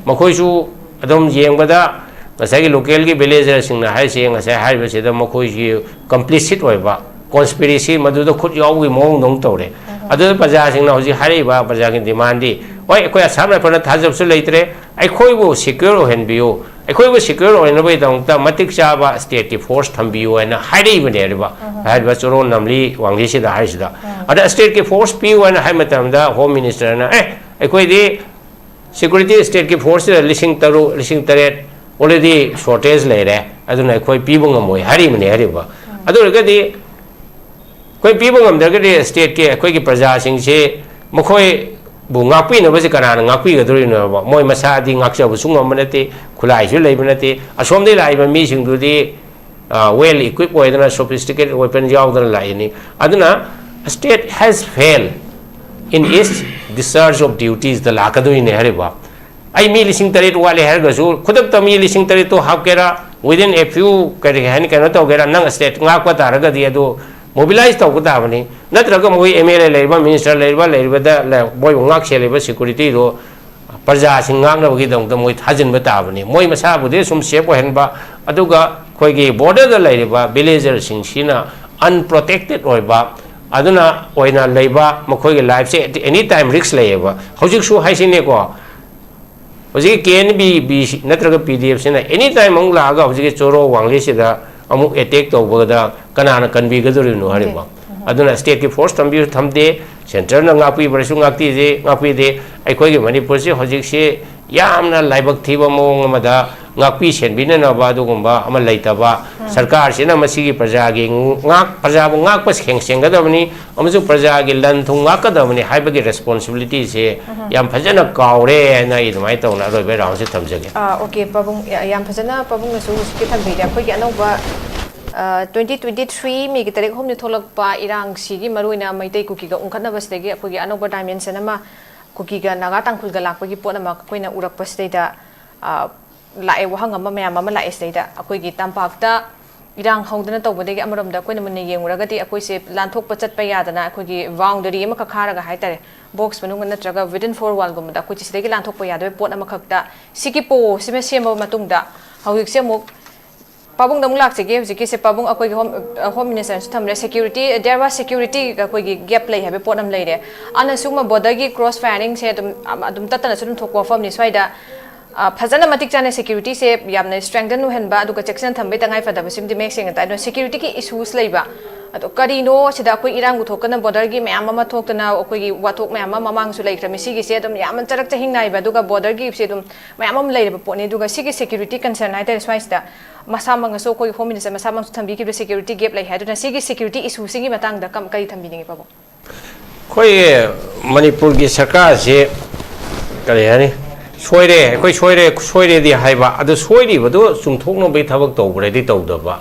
ꯃꯈꯣꯏꯁꯨ ꯑꯗꯨꯝ ꯌꯦꯡꯕꯗ ꯉꯁꯥꯏꯒꯤ ꯂꯣꯀꯦꯜꯒꯤ ꯚꯤꯂꯦꯖꯔꯁꯤꯡꯅ ꯍꯥꯏꯔꯤꯁꯦ, ꯉꯁꯥꯏ ꯍꯥꯏꯔꯤꯕꯁꯤꯗ ꯃꯈꯣꯏꯁꯤ ꯀꯝꯄ꯭ꯂꯤꯁꯤꯠ ꯑꯣꯏꯕ, ꯀꯣꯟꯁꯄꯤꯔꯦꯁꯤ ꯃꯗꯨꯗ ꯈꯨꯠ ꯌꯥꯎꯕꯒꯤ ꯃꯑꯣꯡꯗꯧꯅ ꯇꯧꯔꯦ꯫ ꯑꯗꯨꯗ ꯄ꯭ꯔꯖꯥꯁꯤꯡꯅ ꯍꯧꯖꯤꯛ ꯍꯥꯏꯔꯛꯏꯕ ꯄ꯭ꯔꯖꯥꯒꯤ ꯗꯤꯃꯥꯟꯗꯤ, ꯍꯣꯏ, ꯑꯩꯈꯣꯏ ꯑꯁꯥꯝ ꯔꯥꯏꯐꯜꯅ ꯊꯥꯖꯕꯁꯨ ꯂꯩꯇ꯭ꯔꯦ, ꯑꯩꯈꯣꯏꯕꯨ ꯁꯦꯀ꯭ꯌꯣꯔ ꯑꯣꯏꯍꯟꯕꯤꯌꯨ, ꯑꯩꯈꯣꯏꯕꯨ ꯁꯦꯀ꯭ꯌꯣꯔ ꯑꯣꯏꯅꯕꯒꯤꯗꯃꯛꯇ ꯃꯇꯤꯛ ꯆꯥꯕ ꯁ꯭ꯇꯦꯠꯀꯤ ꯐꯣꯔꯁ ꯊꯝꯕꯤꯌꯨ ꯍꯥꯏꯅ ꯍꯥꯏꯔꯛꯏꯕꯅꯦꯕ꯫ ꯍꯥꯏꯔꯤꯕ ꯆꯣꯔꯣ ꯅꯝꯂꯤ ꯋꯥꯡꯂꯤꯁꯤꯗ ꯍꯥꯏꯔꯤꯁꯤꯗ꯫ ꯑꯗ ꯁ꯭ꯇꯦꯠꯀꯤ ꯐꯣꯔꯁ ꯄꯤꯌꯨ ꯍꯥꯏꯅ ꯍꯥꯏꯕ ꯃꯇꯝꯗ ꯍꯣꯝ ꯃꯤꯅꯤꯁꯇꯔꯅ, "ꯑꯦ, ꯑꯩꯈꯣꯏꯗꯤ ꯁꯦꯀ꯭ꯌꯨꯔꯤꯇꯤ ꯁ꯭ꯇꯦꯠꯀꯤ ꯐꯣꯔꯁꯁꯤꯗ ꯂꯤꯁꯤꯡ ꯇꯔꯨꯛ, ꯂꯤꯁꯤꯡ ꯇꯔꯦꯠ already shortage ꯂꯩꯔꯦ, ꯑꯗꯨꯅ ꯑꯩꯈꯣꯏ ꯄꯤꯕ ꯉꯝꯃꯣꯏ" ꯍꯥꯏꯔꯤꯕꯅꯦ ꯍꯥꯏꯔꯤꯕ꯫ ꯑꯗꯨ ꯑꯣꯏꯔꯒꯗꯤ ꯑꯩꯈꯣꯏ ꯄꯤꯕ ꯉꯝꯗ꯭ꯔꯒꯗꯤ ꯁ꯭ꯇꯦꯠꯀꯤ ꯑꯩꯈꯣꯏꯒꯤ ꯄ꯭ꯔꯖꯥꯁꯤꯡꯁꯤ ꯃꯈꯣꯏꯕꯨ ꯉꯥꯛꯄꯤꯅꯕꯁꯤ ꯀꯅꯥꯅ ꯉꯥꯛꯄꯤꯒꯗꯧꯔꯤꯅꯣꯕ? ꯃꯣꯏ ꯃꯁꯥꯗꯤ ꯉꯥꯛꯆꯕꯁꯨ ꯉꯝꯕ ꯅꯠꯇꯦ, ꯈꯨꯠꯂꯥꯏꯁꯨ ꯂꯩꯕ ꯅꯠꯇꯦ, ꯑꯁꯣꯝꯗꯒꯤ ꯂꯥꯛꯏꯕ ꯃꯤꯁꯤꯡꯗꯨꯗꯤ well equipped ꯑꯣꯏꯗꯅ, sophisticated weapon ꯌꯥꯎꯗꯅ ꯂꯥꯛꯏꯅꯤ꯫ ꯑꯗꯨꯅ state has failed in its discharge of dutiesꯇ ꯂꯥꯛꯀꯗꯣꯏꯅꯦ ꯍꯥꯏꯔꯤꯕ꯫ ꯑꯩ ꯃꯤ ꯂꯤꯁꯤꯡ ꯇꯔꯦꯠ ꯋꯥꯠꯂꯦ ꯍꯥꯏꯔꯒꯁꯨ, ꯈꯨꯗꯛꯇ ꯃꯤ ꯂꯤꯁꯤꯡ ꯇꯔꯦꯠꯇꯣ ꯍꯥꯞꯀꯦꯔꯥ, within a few, ꯀꯔꯤ ꯍꯥꯏꯅꯤ, ꯀꯩꯅꯣ ꯇꯧꯒꯦꯔꯥ, ꯅꯪ state ꯉꯥꯛꯄ ꯇꯥꯔꯒꯗꯤ ꯑꯗꯨ mobilize ꯇꯧꯕ ꯇꯥꯕꯅꯤ꯫ ꯅꯠꯇ꯭ꯔꯒ ꯃꯣꯏ MLA ꯂꯩꯔꯤꯕ, minister ꯂꯩꯔꯤꯕ, ꯂꯩꯔꯤꯕꯗ ꯂ-, ꯃꯣꯏꯕꯨ ꯉꯥꯛ ꯁꯦꯜꯂꯤꯕ securityꯗꯣ ꯄ꯭ꯔꯖꯥꯁꯤꯡ ꯉꯥꯛꯅꯕꯒꯤꯗꯃꯛꯇ ꯃꯣꯏ ꯊꯥꯖꯤꯟꯕ ꯇꯥꯕꯅꯤ꯫ ꯃꯣꯏ ꯃꯁꯥꯕꯨꯗꯤ ꯁꯨꯝ safe ꯑꯣꯏꯍꯟꯕ, ꯑꯗꯨꯒ ꯑꯩꯈꯣꯏꯒꯤ borderꯗ ꯂꯩꯔꯤꯕ villagerꯁꯤꯡꯁꯤꯅ unprotected ꯑꯣꯏꯕ, ꯑꯗꯨꯅ ꯑꯣꯏꯅ ꯂꯩꯕ, ꯃꯈꯣꯏꯒꯤ lifeꯁꯦ at any time risk ꯂꯩꯌꯦꯕ꯫ ꯍꯧꯖꯤꯛꯁꯨ ꯍꯥꯏꯁꯤꯅꯦꯀꯣ, ꯍꯧꯖꯤꯛꯀꯤ KNBB ꯅꯠꯇ꯭ꯔꯒ PDFꯁꯤꯅ any time ꯑꯃꯨꯛ ꯂꯥꯛꯑꯒ ꯍꯧꯖꯤꯛꯀꯤ ꯆꯣꯔꯣ ꯋꯥꯡꯂꯦꯁꯤꯗ ꯑꯃꯨꯛ attack ꯇꯧꯕꯗ ꯀꯅꯥꯅ ꯀꯟꯕꯤꯒꯗꯧꯔꯤꯕꯅꯣ ꯍꯥꯏꯔꯤꯕ? ꯑꯗꯨꯅ stateꯀꯤ force ꯊꯝꯕꯤꯁꯨ ꯊꯝꯗꯦ, centreꯅ ꯉꯥꯛꯄꯤꯕ꯭ꯔꯁꯨ ꯉꯥꯛꯄꯤꯗꯦ, ꯉꯥꯛꯄꯤꯗꯦ꯫ ꯑꯩꯈꯣꯏꯒꯤ ꯃꯅꯤꯄꯨꯔꯁꯤ ꯍꯧꯖꯤꯛꯁꯤ ꯌꯥꯝꯅ ꯂꯥꯏꯕꯛ ꯊꯤꯕ ꯃꯑꯣꯡ ꯑꯃꯗ ꯉꯥꯛꯄꯤ ꯁꯦꯟꯕꯤꯅꯅꯕ ꯑꯗꯨꯒꯨꯝꯕ ꯑꯃ ꯂꯩꯇꯕ, ꯁꯔꯀꯥꯔꯁꯤꯅ ꯃꯁꯤꯒꯤ ꯄ꯭ꯔꯖꯥꯒꯤ ꯉꯥꯛ-, ꯄ꯭ꯔꯖꯥꯕꯨ ꯉꯥꯛꯄ ꯁꯦꯡ-, ꯁꯦꯡꯒꯗꯕꯅꯤ꯫ ꯑꯃꯁꯨꯡ ꯄ꯭ꯔꯖꯥꯒꯤ ꯂꯟ ꯊꯨꯝ ꯉꯥꯛꯀꯗꯕꯅꯤ ꯍꯥꯏꯕꯒꯤ responsibilityꯁꯦ ꯌꯥꯝ ꯐꯖꯅ ꯀꯥꯎꯔꯦ ꯍꯥꯏꯅ ꯑꯩ ꯑꯗꯨꯃꯥꯏꯅ ꯇꯧꯅ ꯑꯔꯣꯏꯕ roundꯁꯦ ꯊꯝꯖꯒꯦ꯫ ꯑꯥ, okay, ꯄꯥꯕꯨꯡ, ꯌꯥ-, ꯌꯥꯝ ꯐꯖꯅ ꯄꯥꯕꯨꯡꯅꯁꯨ ꯍꯧꯖꯤꯛꯀꯤ ꯊꯝꯕꯤꯔꯦ꯫ ꯑꯩꯈꯣꯏꯒꯤ ꯑꯅꯧꯕ, ꯑꯥ, twenty twenty-three ꯃꯦꯒꯤ ꯇꯥꯔꯤꯛ ꯑꯍꯨꯝꯅꯤ ꯊꯣꯛꯂꯛꯄ ꯏꯔꯥꯡꯁꯤꯒꯤ ꯃꯔꯨꯑꯣꯏꯅ ꯃꯩꯇꯩ ꯀꯨꯀꯤꯒ ꯎꯪꯈꯠꯅꯕꯁꯤꯗꯒꯤ ꯑꯩꯈꯣꯏꯒꯤ ꯑꯅꯧꯕ dimension ꯑꯃ, ꯀꯨꯀꯤꯒ ꯅꯥꯒꯥ ꯇꯥꯡꯈꯨꯜꯒ ꯂꯥꯛꯄꯒꯤ ꯄꯣꯠ ꯑꯃ ꯑꯩꯈꯣꯏꯅ ꯎꯔꯛꯄꯁꯤꯗꯩꯗ, ꯑꯥ, ꯂꯥꯛꯑꯦ, ꯋꯥꯍꯪ ꯑꯃ ꯃꯌꯥꯝ ꯑꯃ ꯂꯥꯛꯑꯦ ꯁꯤꯗꯩꯗ꯫ ꯑꯩꯈꯣꯏꯒꯤ ꯇꯝꯄꯥꯛꯇ ꯏꯔꯥꯡ ꯍꯧꯗꯅ ꯇꯧꯕꯗꯒꯤ ꯑꯃꯔꯣꯝꯗ ꯑꯩꯈꯣꯏꯅ ꯃꯨꯟꯅ ꯌꯦꯡꯉꯨꯔꯒꯗꯤ ꯑꯩꯈꯣꯏꯁꯦ ꯂꯥꯟꯊꯣꯛꯄ ꯆꯠꯄ ꯌꯥꯗꯅ ꯑꯩꯈꯣꯏꯒꯤ ꯕꯥꯎꯟꯗꯔꯤ ꯑꯃꯈꯛ ꯈꯥꯔꯒ ꯍꯥꯏꯇꯥꯔꯦ, ꯕꯣꯛꯁ ꯃꯅꯨꯡꯗ ꯅꯠꯇ꯭ꯔꯒ ꯋꯤꯗꯤꯟ ꯐꯣꯔ ꯋꯥꯜꯒꯨꯝꯕꯗ ꯑꯩꯈꯣꯏꯁꯦ ꯁꯤꯗꯒꯤ ꯂꯥꯟꯊꯣꯛꯄ ꯌꯥꯗꯕ ꯄꯣꯠ ꯑꯃꯈꯛꯇ ꯁꯤꯒꯤ ꯄꯣꯁꯤꯃ ꯁꯦꯝꯃꯕ ꯃꯇꯨꯡꯗ ꯍꯧꯖꯤꯛꯁꯦ ꯑꯃꯨꯛ ꯄꯥꯕꯨꯡꯗ ꯑꯃꯨꯛ ꯂꯥꯛꯆꯒꯦ꯫ ꯍꯧꯖꯤꯛꯀꯤꯁꯦ ꯄꯥꯕꯨꯡ ꯑꯩꯈꯣꯏꯒꯤ ꯍꯣꯝ ꯍꯣꯝ ꯃꯤꯅꯤꯁꯇꯔꯅꯁꯨ ꯊꯝꯂꯦ, ꯁꯦꯀ꯭ꯌꯨꯔꯤꯇꯤ, there was security ꯑꯩꯈꯣꯏꯒꯤ ꯒꯦꯞ ꯂꯩ ꯍꯥꯏꯕ ꯄꯣꯠ ꯑꯃ ꯂꯩꯔꯦ꯫ ꯑꯗꯨꯅ ꯁꯤꯒꯨꯝꯕ ꯕꯣꯔꯗꯔꯒꯤ ꯀ꯭ꯔꯣꯁ ꯐꯥꯏꯌꯔꯤꯡꯁꯦ ꯑꯗꯨꯝ ꯑꯗꯨꯝ ꯇꯠꯇꯅꯁꯨ ꯑꯗꯨꯝ ꯊꯣꯛꯄ ꯋꯥꯐꯝꯅꯤ꯫ ꯁ꯭ꯋꯥꯏꯗ ꯐꯖꯅ ꯃꯇꯤꯛ ꯆꯥꯅ ꯁꯦꯀ꯭ꯌꯨꯔꯤꯇꯤꯁꯦ ꯌꯥꯝꯅ ꯁ꯭ꯇꯔꯦꯡꯊꯟ ꯑꯣꯏꯍꯟꯕ ꯑꯗꯨꯒ ꯆꯦꯛꯁꯤꯟꯅ ꯊꯝꯕꯒꯤ ꯇꯉꯥꯏ ꯐꯗꯕꯁꯤꯃꯗꯤ ꯃꯌꯦꯛ ꯁꯦꯡꯅ ꯇꯥꯏ꯫ ꯑꯗꯨꯅ ꯁꯦꯀ꯭ꯌꯨꯔꯤꯇꯤꯒꯤ ꯏꯁꯨꯁ ꯂꯩꯕ, ꯑꯗꯣ ꯀꯔꯤꯅꯣ ꯁꯤꯗ ꯑꯩꯈꯣꯏ ꯏꯔꯥꯡꯕꯨ ꯊꯣꯛꯇꯅ ꯕꯣꯔꯗꯔꯒꯤ ꯃꯌꯥꯝ ꯑꯃ ꯊꯣꯛꯇꯅ ꯑꯩꯈꯣꯏꯒꯤ ꯋꯥꯊꯣꯛ ꯃꯌꯥꯝ ꯑꯃ ꯃꯃꯥꯡꯁꯨ ꯂꯩꯈ꯭ꯔꯃꯤ꯫ ꯁꯤꯒꯤꯁꯦ ꯑꯗꯨꯝ ꯌꯥꯝꯅ ꯆꯔꯛ ꯆꯍꯤꯡ ꯅꯥꯏꯕ, ꯑꯗꯨꯒ ꯕꯣꯔꯗꯔꯒꯤꯁꯦ ꯑꯗꯨꯝ ꯃꯌꯥꯝ ꯑꯃ ꯂꯩꯔꯕ ꯄꯣꯠꯅꯤ꯫ ꯑꯗꯨꯒ ꯁꯤꯒꯤ ꯁꯦꯀ꯭ꯌꯨꯔꯤꯇꯤ ꯀꯟꯁꯔꯟ ꯍꯥꯏꯇꯥꯔꯦ, ꯁ꯭ꯋꯥꯏꯁꯤꯗ ꯃꯁꯥꯃꯛꯅꯁꯨ ꯑꯩꯈꯣꯏꯒꯤ ꯍꯣꯝ ꯃꯤꯅꯤꯁꯇꯔ ꯃꯁꯥꯃꯛꯁꯨ ꯊꯝꯕꯤꯈꯤꯕꯗ ꯁꯦꯀ꯭ꯌꯨꯔꯤꯇꯤ ꯒꯦꯞ ꯂꯩ ꯍꯥꯏ꯫ ꯑꯗꯨꯅ ꯁꯤꯒꯤ ꯁꯦꯀ꯭ꯌꯨꯔꯤꯇꯤ ꯏꯁꯨꯁꯤꯒꯤ ꯃꯇꯥꯡꯗ ꯀꯝ ꯀꯔꯤ ꯊꯝꯕꯤꯅꯤꯡꯉꯤ ꯄꯥꯕꯨꯡ? ꯑꯩꯈꯣꯏ ꯃꯅꯤꯄꯨꯔꯒꯤ ꯁꯔꯀꯥꯔꯁꯤ ꯀꯔꯤ ꯍꯥꯏꯅꯤ, ꯁꯣꯏꯔꯦ, ꯑꯩꯈꯣꯏ ꯁꯣꯏꯔꯦ, ꯁꯣꯏꯔꯦꯗꯤ ꯍꯥꯏꯕ, ꯑꯗꯨ ꯁꯣꯏꯔꯤꯕꯗꯨ ꯆꯨꯝꯊꯣꯛꯅꯕꯒꯤ ꯊꯕꯛ ꯇꯧꯕ꯭ꯔꯗꯤ ꯇꯧꯗꯕ꯫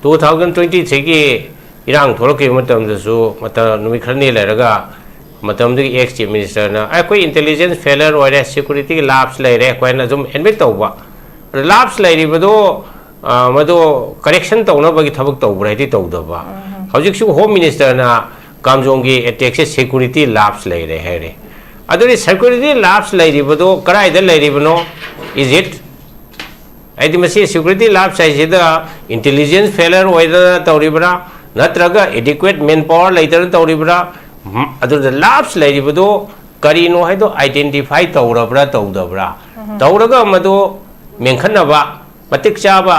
ꯇꯨ ꯊꯥꯎꯖꯟ ꯇ꯭ꯋꯦꯟꯇꯤ ꯊ꯭ꯔꯤꯒꯤ ꯏꯔꯥꯡ ꯊꯣꯛꯂꯛꯈꯤꯕ ꯃꯇꯝꯗꯁꯨ ꯃꯇꯝ ꯅꯨꯃꯤꯠ ꯈꯔꯅꯤ ꯂꯩꯔꯒ ꯃꯇꯝꯗꯨꯒꯤ ꯑꯦꯛꯁ ꯆꯤꯐ ꯃꯤꯅꯤꯁꯇꯔꯅ ꯑꯩꯈꯣꯏ ꯏꯟꯇꯦꯂꯤꯖꯦꯟꯁ ꯐꯦꯂꯔ ꯑꯣꯏꯔꯦ, ꯁꯦꯀ꯭ꯌꯨꯔꯤꯇꯤꯒꯤ ꯂꯥꯞꯁ ꯂꯩꯔꯦ ꯑꯩꯈꯣꯏꯅ ꯑꯗꯨꯝ ꯑꯦꯗꯃꯤꯠ ꯇꯧꯕ꯫ ꯂꯥꯞꯁ ꯂꯩꯔꯤꯕꯗꯣ, ꯑ, ꯃꯗꯨ ꯀꯔꯦꯛꯁꯟ ꯇꯧꯅꯕꯒꯤ ꯊꯕꯛ ꯇꯧꯕ꯭ꯔꯥ ꯍꯥꯏꯗꯤ ꯇꯧꯗꯕ꯫ ꯍꯧꯖꯤꯛꯁꯨ ꯍꯣꯝ ꯃꯤꯅꯤꯁꯇꯔꯅ ꯀꯥꯝꯖꯣꯡꯒꯤ ꯑꯦꯇꯦꯛꯁꯦ ꯁꯦꯀ꯭ꯌꯨꯔꯤꯇꯤ ꯂꯥꯞꯁ ꯂꯩꯔꯦ ꯍꯥꯏꯔꯦ꯫ ꯑꯗꯨꯗꯤ ꯁꯦꯀ꯭ꯌꯨꯔꯤꯇꯤ ꯂꯥꯞꯁ ꯂꯩꯔꯤꯕꯗꯣ ꯀꯗꯥꯏꯗ ꯂꯩꯔꯤꯕꯅꯣ? Is it? ꯍꯥꯏꯗꯤ ꯃꯁꯤ ꯁꯦꯀ꯭ꯌꯨꯔꯤꯇꯤ ꯂꯥꯞꯁ ꯍꯥꯏꯁꯤꯗ ꯏꯟꯇꯦꯂꯤꯖꯦꯟꯁ ꯐꯦꯂꯔ ꯑꯣꯏꯗꯅ ꯇꯧꯔꯤꯕ꯭ꯔꯥ, ꯅꯠꯇ꯭ꯔꯒ ꯑꯦꯗꯤꯀ꯭ꯋꯦꯠ ꯃꯦꯟ ꯄꯥꯋꯔ ꯂꯩꯇꯅ ꯇꯧꯔꯤꯕ꯭ꯔꯥ? ꯎꯝ, ꯑꯗꯨꯗ ꯂꯥꯞꯁ ꯂꯩꯔꯤꯕꯗꯣ ꯀꯔꯤꯅꯣ ꯍꯥꯏꯗꯣ ꯑꯥꯏꯗꯦꯟꯇꯤꯐꯥꯏ ꯇꯧꯔꯕ꯭ꯔꯥ ꯇꯧꯗꯕ꯭ꯔꯥ? ꯇꯧꯔꯒ ꯃꯗꯨ ꯃꯦꯟꯈꯠꯅꯕ ꯃꯇꯤꯛ ꯆꯥꯕ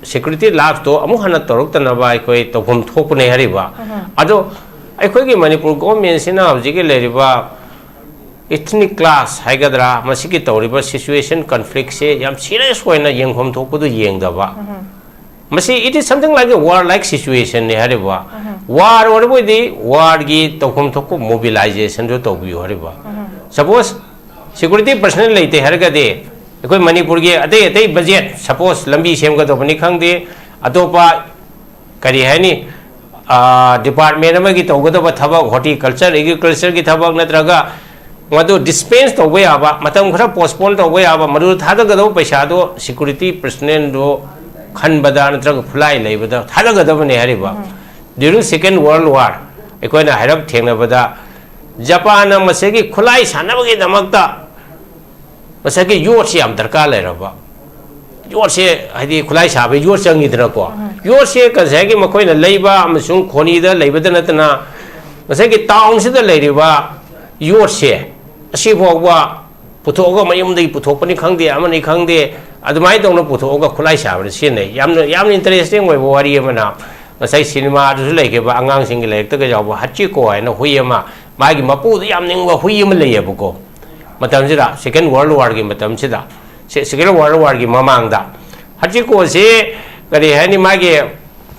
ꯁꯦꯀ꯭ꯌꯨꯔꯤꯇꯤ ꯂꯥꯞꯁꯇꯣ ꯑꯃꯨꯛ ꯍꯟꯅ ꯇꯧꯔꯛꯇꯅꯕ ꯑꯩꯈꯣꯏ ꯇꯧꯐꯝ ꯊꯣꯛꯄꯅꯦ ꯍꯥꯏꯔꯤꯕ꯫ ꯑꯗꯣ ꯑꯩꯈꯣꯏꯒꯤ ꯃꯅꯤꯄꯨꯔ ꯒꯣꯔꯃꯦꯟꯁꯤꯅ ꯍꯧꯖꯤꯛꯀꯤ ꯂꯩꯔꯤꯕ ꯏꯊꯅꯤꯛ ꯀ꯭ꯂꯥꯁ ꯍꯥꯏꯒꯗ꯭ꯔꯥ, ꯃꯁꯤꯒꯤ ꯇꯧꯔꯤꯕ ꯁꯤꯆꯨꯋꯦꯁꯟ ꯀꯟꯐ꯭ꯂꯤꯛꯁꯦ ꯌꯥꯝ ꯁꯤꯔꯤꯌꯁ ꯑꯣꯏꯅ ꯌꯦꯡꯐꯝ ꯊꯣꯛꯄꯗꯨ ꯌꯦꯡꯗꯕ꯫ ꯃꯁꯤ it is something like a war like situationꯅꯤ ꯍꯥꯏꯔꯤꯕ꯫ ꯋꯥꯔ ꯑꯣꯏꯔꯕ ꯑꯣꯏꯗꯤ ꯋꯥꯔꯒꯤ ꯇꯧꯐꯝ ꯊꯣꯛꯄ ꯃꯣꯕꯤꯂꯥꯏꯖꯦꯁꯟꯗꯨ ꯇꯧꯕꯤꯌꯨ ꯍꯥꯏꯔꯤꯕ꯫ ꯁꯄꯣꯁ ꯁꯦꯀ꯭ꯌꯨꯔꯤꯇꯤ ꯄꯔꯁꯅꯦꯜ ꯂꯩꯇꯦ ꯍꯥꯏꯔꯒꯗꯤ ꯑꯩꯈꯣꯏ ꯃꯅꯤꯄꯨꯔꯒꯤ ꯑꯇꯩ ꯑꯇꯩ ꯕꯖꯦꯠ, ꯁꯄꯣꯁ ꯂꯝꯕꯤ ꯁꯦꯝꯒꯗꯧꯕꯅꯤ ꯈꯪꯗꯦ, ꯑꯇꯣꯞꯄ ꯀꯔꯤ ꯍꯥꯏꯅꯤ, ꯗꯤꯄꯥꯔꯠꯃꯦꯟ ꯑꯃꯒꯤ ꯇꯧꯒꯗꯕ ꯊꯕꯛ, ꯍꯣꯔꯇꯤꯀꯜꯆꯔ, ꯑꯦꯒ꯭ꯔꯤꯀꯜꯆꯔꯒꯤ ꯊꯕꯛ ꯅꯠꯇ꯭ꯔꯒ ꯃꯗꯨ ꯗꯤꯁꯄꯦꯟꯁ ꯇꯧꯕ ꯌꯥꯕ, ꯃꯇꯝ ꯈꯔ ꯄꯣꯁꯄꯣꯟ ꯇꯧꯕ ꯌꯥꯕ, ꯃꯗꯨꯗ ꯊꯥꯗꯒꯗꯧꯕ ꯄꯩꯁꯥꯗꯣ ꯁꯦꯀ꯭ꯌꯨꯔꯤꯇꯤ ꯄꯔꯁꯅꯦꯜꯗꯣ ꯈꯟꯕꯗ ꯅꯠꯇ꯭ꯔꯒ ꯈꯨꯠꯂꯥꯏ ꯂꯩꯕꯗ ꯊꯥꯗꯒꯗꯕꯅꯦ ꯍꯥꯏꯔꯤꯕ꯫ During Second World War ꯑꯩꯈꯣꯏꯅ ꯍꯥꯏꯔꯞ ꯊꯦꯡꯅꯕꯗ ꯖꯄꯥꯟꯅ ꯃꯁꯤꯒꯤ ꯈꯨꯠꯂꯥꯏ ꯁꯥꯟꯅꯕꯒꯤꯗꯃꯛꯇ ꯉꯁꯥꯏꯒꯤ ꯌꯣꯠꯁꯤ ꯌꯥꯝ ꯗꯔꯀꯥꯔ ꯂꯩꯔꯕ꯫ ꯌꯣꯠꯁꯦ ꯍꯥꯏꯗꯤ ꯈꯨꯠꯂꯥꯏ ꯁꯥꯕꯒꯤ ꯌꯣꯠ ꯆꯪꯉꯤꯗꯅꯀꯣ꯫ ꯌꯣꯠꯁꯦ ꯉꯁꯥꯏꯒꯤ ꯃꯈꯣꯏꯅ ꯂꯩꯕ ꯑꯃꯁꯨꯡ ꯈꯣꯅꯤꯗ ꯂꯩꯕꯗ ꯅꯠꯇꯅ ꯉꯁꯥꯏꯒꯤ ꯇꯥꯎꯟꯁꯤꯗ ꯂꯩꯔꯤꯕ ꯌꯣꯠꯁꯦ ꯑꯁꯤꯐꯥꯎꯕ ꯄꯨꯊꯣꯛꯑꯒ ꯃꯌꯨꯝꯗꯒꯤ ꯄꯨꯊꯣꯛꯄꯅꯤ ꯈꯪꯗꯦ, ꯑꯃꯅꯤ ꯈꯪꯗꯦ, ꯑꯗꯨꯃꯥꯏꯅ ꯇꯧꯅ ꯄꯨꯊꯣꯛꯑꯒ ꯈꯨꯠꯂꯥꯏ ꯁꯥꯕꯗ ꯁꯤꯖꯤꯟꯅꯩ꯫ ꯌꯥꯝꯅ, ꯌꯥꯝꯅ ꯏꯟꯇꯔꯦꯁꯇꯤꯡ ꯑꯣꯏꯕ ꯋꯥꯔꯤ ꯑꯃꯅ ꯉꯁꯥꯏ ꯁꯤꯅꯦꯃꯥꯗꯨꯁꯨ ꯂꯩꯈꯤꯕ ꯑꯉꯥꯡꯁꯤꯡꯒꯤ ꯂꯥꯏꯔꯤꯛꯇꯒ ꯌꯥꯎꯕ ꯍꯆꯤꯀꯣ ꯍꯥꯏꯅ ꯍꯨꯏ ꯑꯃ, ꯃꯥꯒꯤ ꯃꯄꯨꯗ ꯌꯥꯝ ꯅꯤꯡꯕ ꯍꯨꯏ ꯑꯃ ꯂꯩꯌꯦꯕꯀꯣ꯫ ꯃꯇꯝꯁꯤꯗ, Second World War ꯒꯤ ꯃꯇꯝꯁꯤꯗ, ꯁꯦ-, Second World War ꯒꯤ ꯃꯃꯥꯡꯗ ꯍꯆꯤꯀꯣꯁꯤ ꯀꯔꯤ ꯍꯥꯏꯅꯤ, ꯃꯥꯒꯤ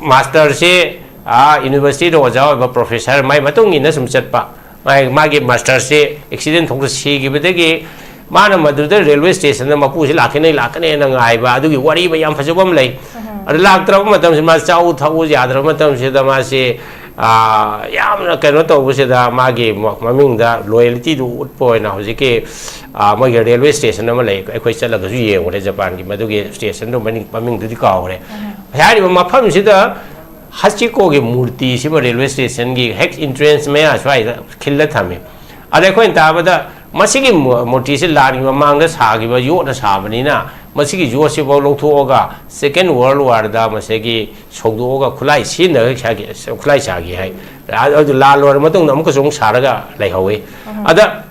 ꯃꯥꯁꯇꯔꯁꯤ, ꯑꯥ, ꯌꯨꯅꯤꯚꯔꯁꯤꯇꯤꯗ ꯑꯣꯖꯥ ꯑꯣꯏꯕ ꯄ꯭ꯔꯣꯐꯦꯁꯔ, ꯃꯥꯏ ꯃꯇꯨꯡ ꯏꯟꯅ ꯁꯨꯝ ꯆꯠꯄ꯫ ꯃꯥꯏ, ꯃꯥꯒꯤ ꯃꯥꯁꯇꯔꯁꯤ ꯑꯦꯛꯁꯤꯗꯦꯟ ꯊꯣꯛꯇ ꯁꯤꯈꯤꯕꯗꯒꯤ ꯃꯥꯅ ꯃꯗꯨꯗ ꯔꯦꯜꯋꯦ ꯁ꯭ꯇꯦꯁꯟꯗ ꯃꯄꯨꯁꯤ ꯂꯥꯛꯀꯅꯤ, ꯂꯥꯛꯀꯅꯤꯅ ꯉꯥꯏꯕ, ꯑꯗꯨꯒꯤ ꯋꯥꯔꯤ ꯑꯃ ꯌꯥꯝ ꯐꯖꯕ ꯑꯃ ꯂꯩ꯫ ꯑꯗꯨ ꯂꯥꯛꯇ꯭ꯔꯕ ꯃꯇꯝꯁꯤ ꯃꯥ ꯆꯥꯎ ꯊꯛꯎ ꯌꯥꯗ꯭ꯔꯕ ꯃꯇꯝꯁꯤꯗ ꯃꯥꯁꯤ, ꯑꯥ, ꯌꯥꯝꯅ ꯀꯩꯅꯣ ꯇꯧꯕꯁꯤꯗ ꯃꯥꯒꯤ ꯃ-, ꯃꯃꯤꯡꯗ ꯂꯣꯌꯦꯜꯇꯤꯗꯨ ꯎꯠꯄ ꯑꯣꯏꯅ ꯍꯧꯖꯤꯛꯀꯤ, ꯑꯥ, ꯃꯣꯏꯒꯤ ꯔꯦꯜꯋꯦ ꯁ꯭ꯇꯦꯁꯟ ꯑꯃ ꯂꯩ, ꯑꯩꯈꯣꯏ ꯆꯠꯂꯒꯁꯨ ꯌꯦꯡꯉꯨꯔꯦ, ꯖꯄꯥꯟꯒꯤ ꯃꯗꯨꯒꯤ ꯁ꯭ꯇꯦꯁꯟꯗꯨ ꯃꯃꯤꯡ, ꯃꯃꯤꯡꯗꯨꯗꯤ ꯀꯥꯎꯈ꯭ꯔꯦ꯫ ꯍꯥꯏꯔꯤꯕ ꯃꯐꯝꯁꯤꯗ ꯍꯆꯤꯀꯣꯒꯤ ꯃꯨꯔꯇꯤꯁꯤꯃ ꯔꯦꯜꯋꯦ ꯁ꯭ꯇꯦꯁꯟꯒꯤ ꯍꯦꯛ ꯏꯟꯇ꯭ꯔꯦꯟꯁ ꯃꯌꯥ ꯁ꯭ꯋꯥꯏꯗ ꯈꯤꯜꯂ ꯊꯝꯃꯤ꯫ ꯑꯗ ꯑꯩꯈꯣꯏꯅ ꯇꯥꯕꯗ ꯃꯁꯤꯒꯤ ꯃꯨ-, ꯃꯨꯔꯇꯤꯁꯤ ꯂꯥꯟꯒꯤ ꯃꯃꯥꯡꯗ ꯁꯥꯈꯤꯕ ꯌꯣꯠꯅ ꯁꯥꯕꯅꯤꯅ ꯃꯁꯤꯒꯤ ꯌꯣꯠꯁꯤꯐꯥꯎ ꯂꯧꯊꯣꯛꯑꯒ Second World War ꯗ ꯃꯁꯤꯒꯤ ꯁꯧꯗꯣꯛꯑꯒ ꯈꯨꯠꯂꯥꯏ ꯁꯤꯖꯤꯟꯅꯔꯒ ꯁꯥꯈꯤ, ꯈꯨꯠꯂꯥꯏ ꯁꯥꯈꯤ ꯍꯥꯏ꯫ ꯑꯗꯨ ꯂꯥꯟ ꯂꯣꯏꯔ ꯃꯇꯨꯡꯗ ꯑꯃꯨꯛꯀꯁꯨ ꯑꯃꯨꯛ ꯁꯥꯔꯒ ꯂꯩꯍꯧꯋꯤ꯫ ꯑꯗ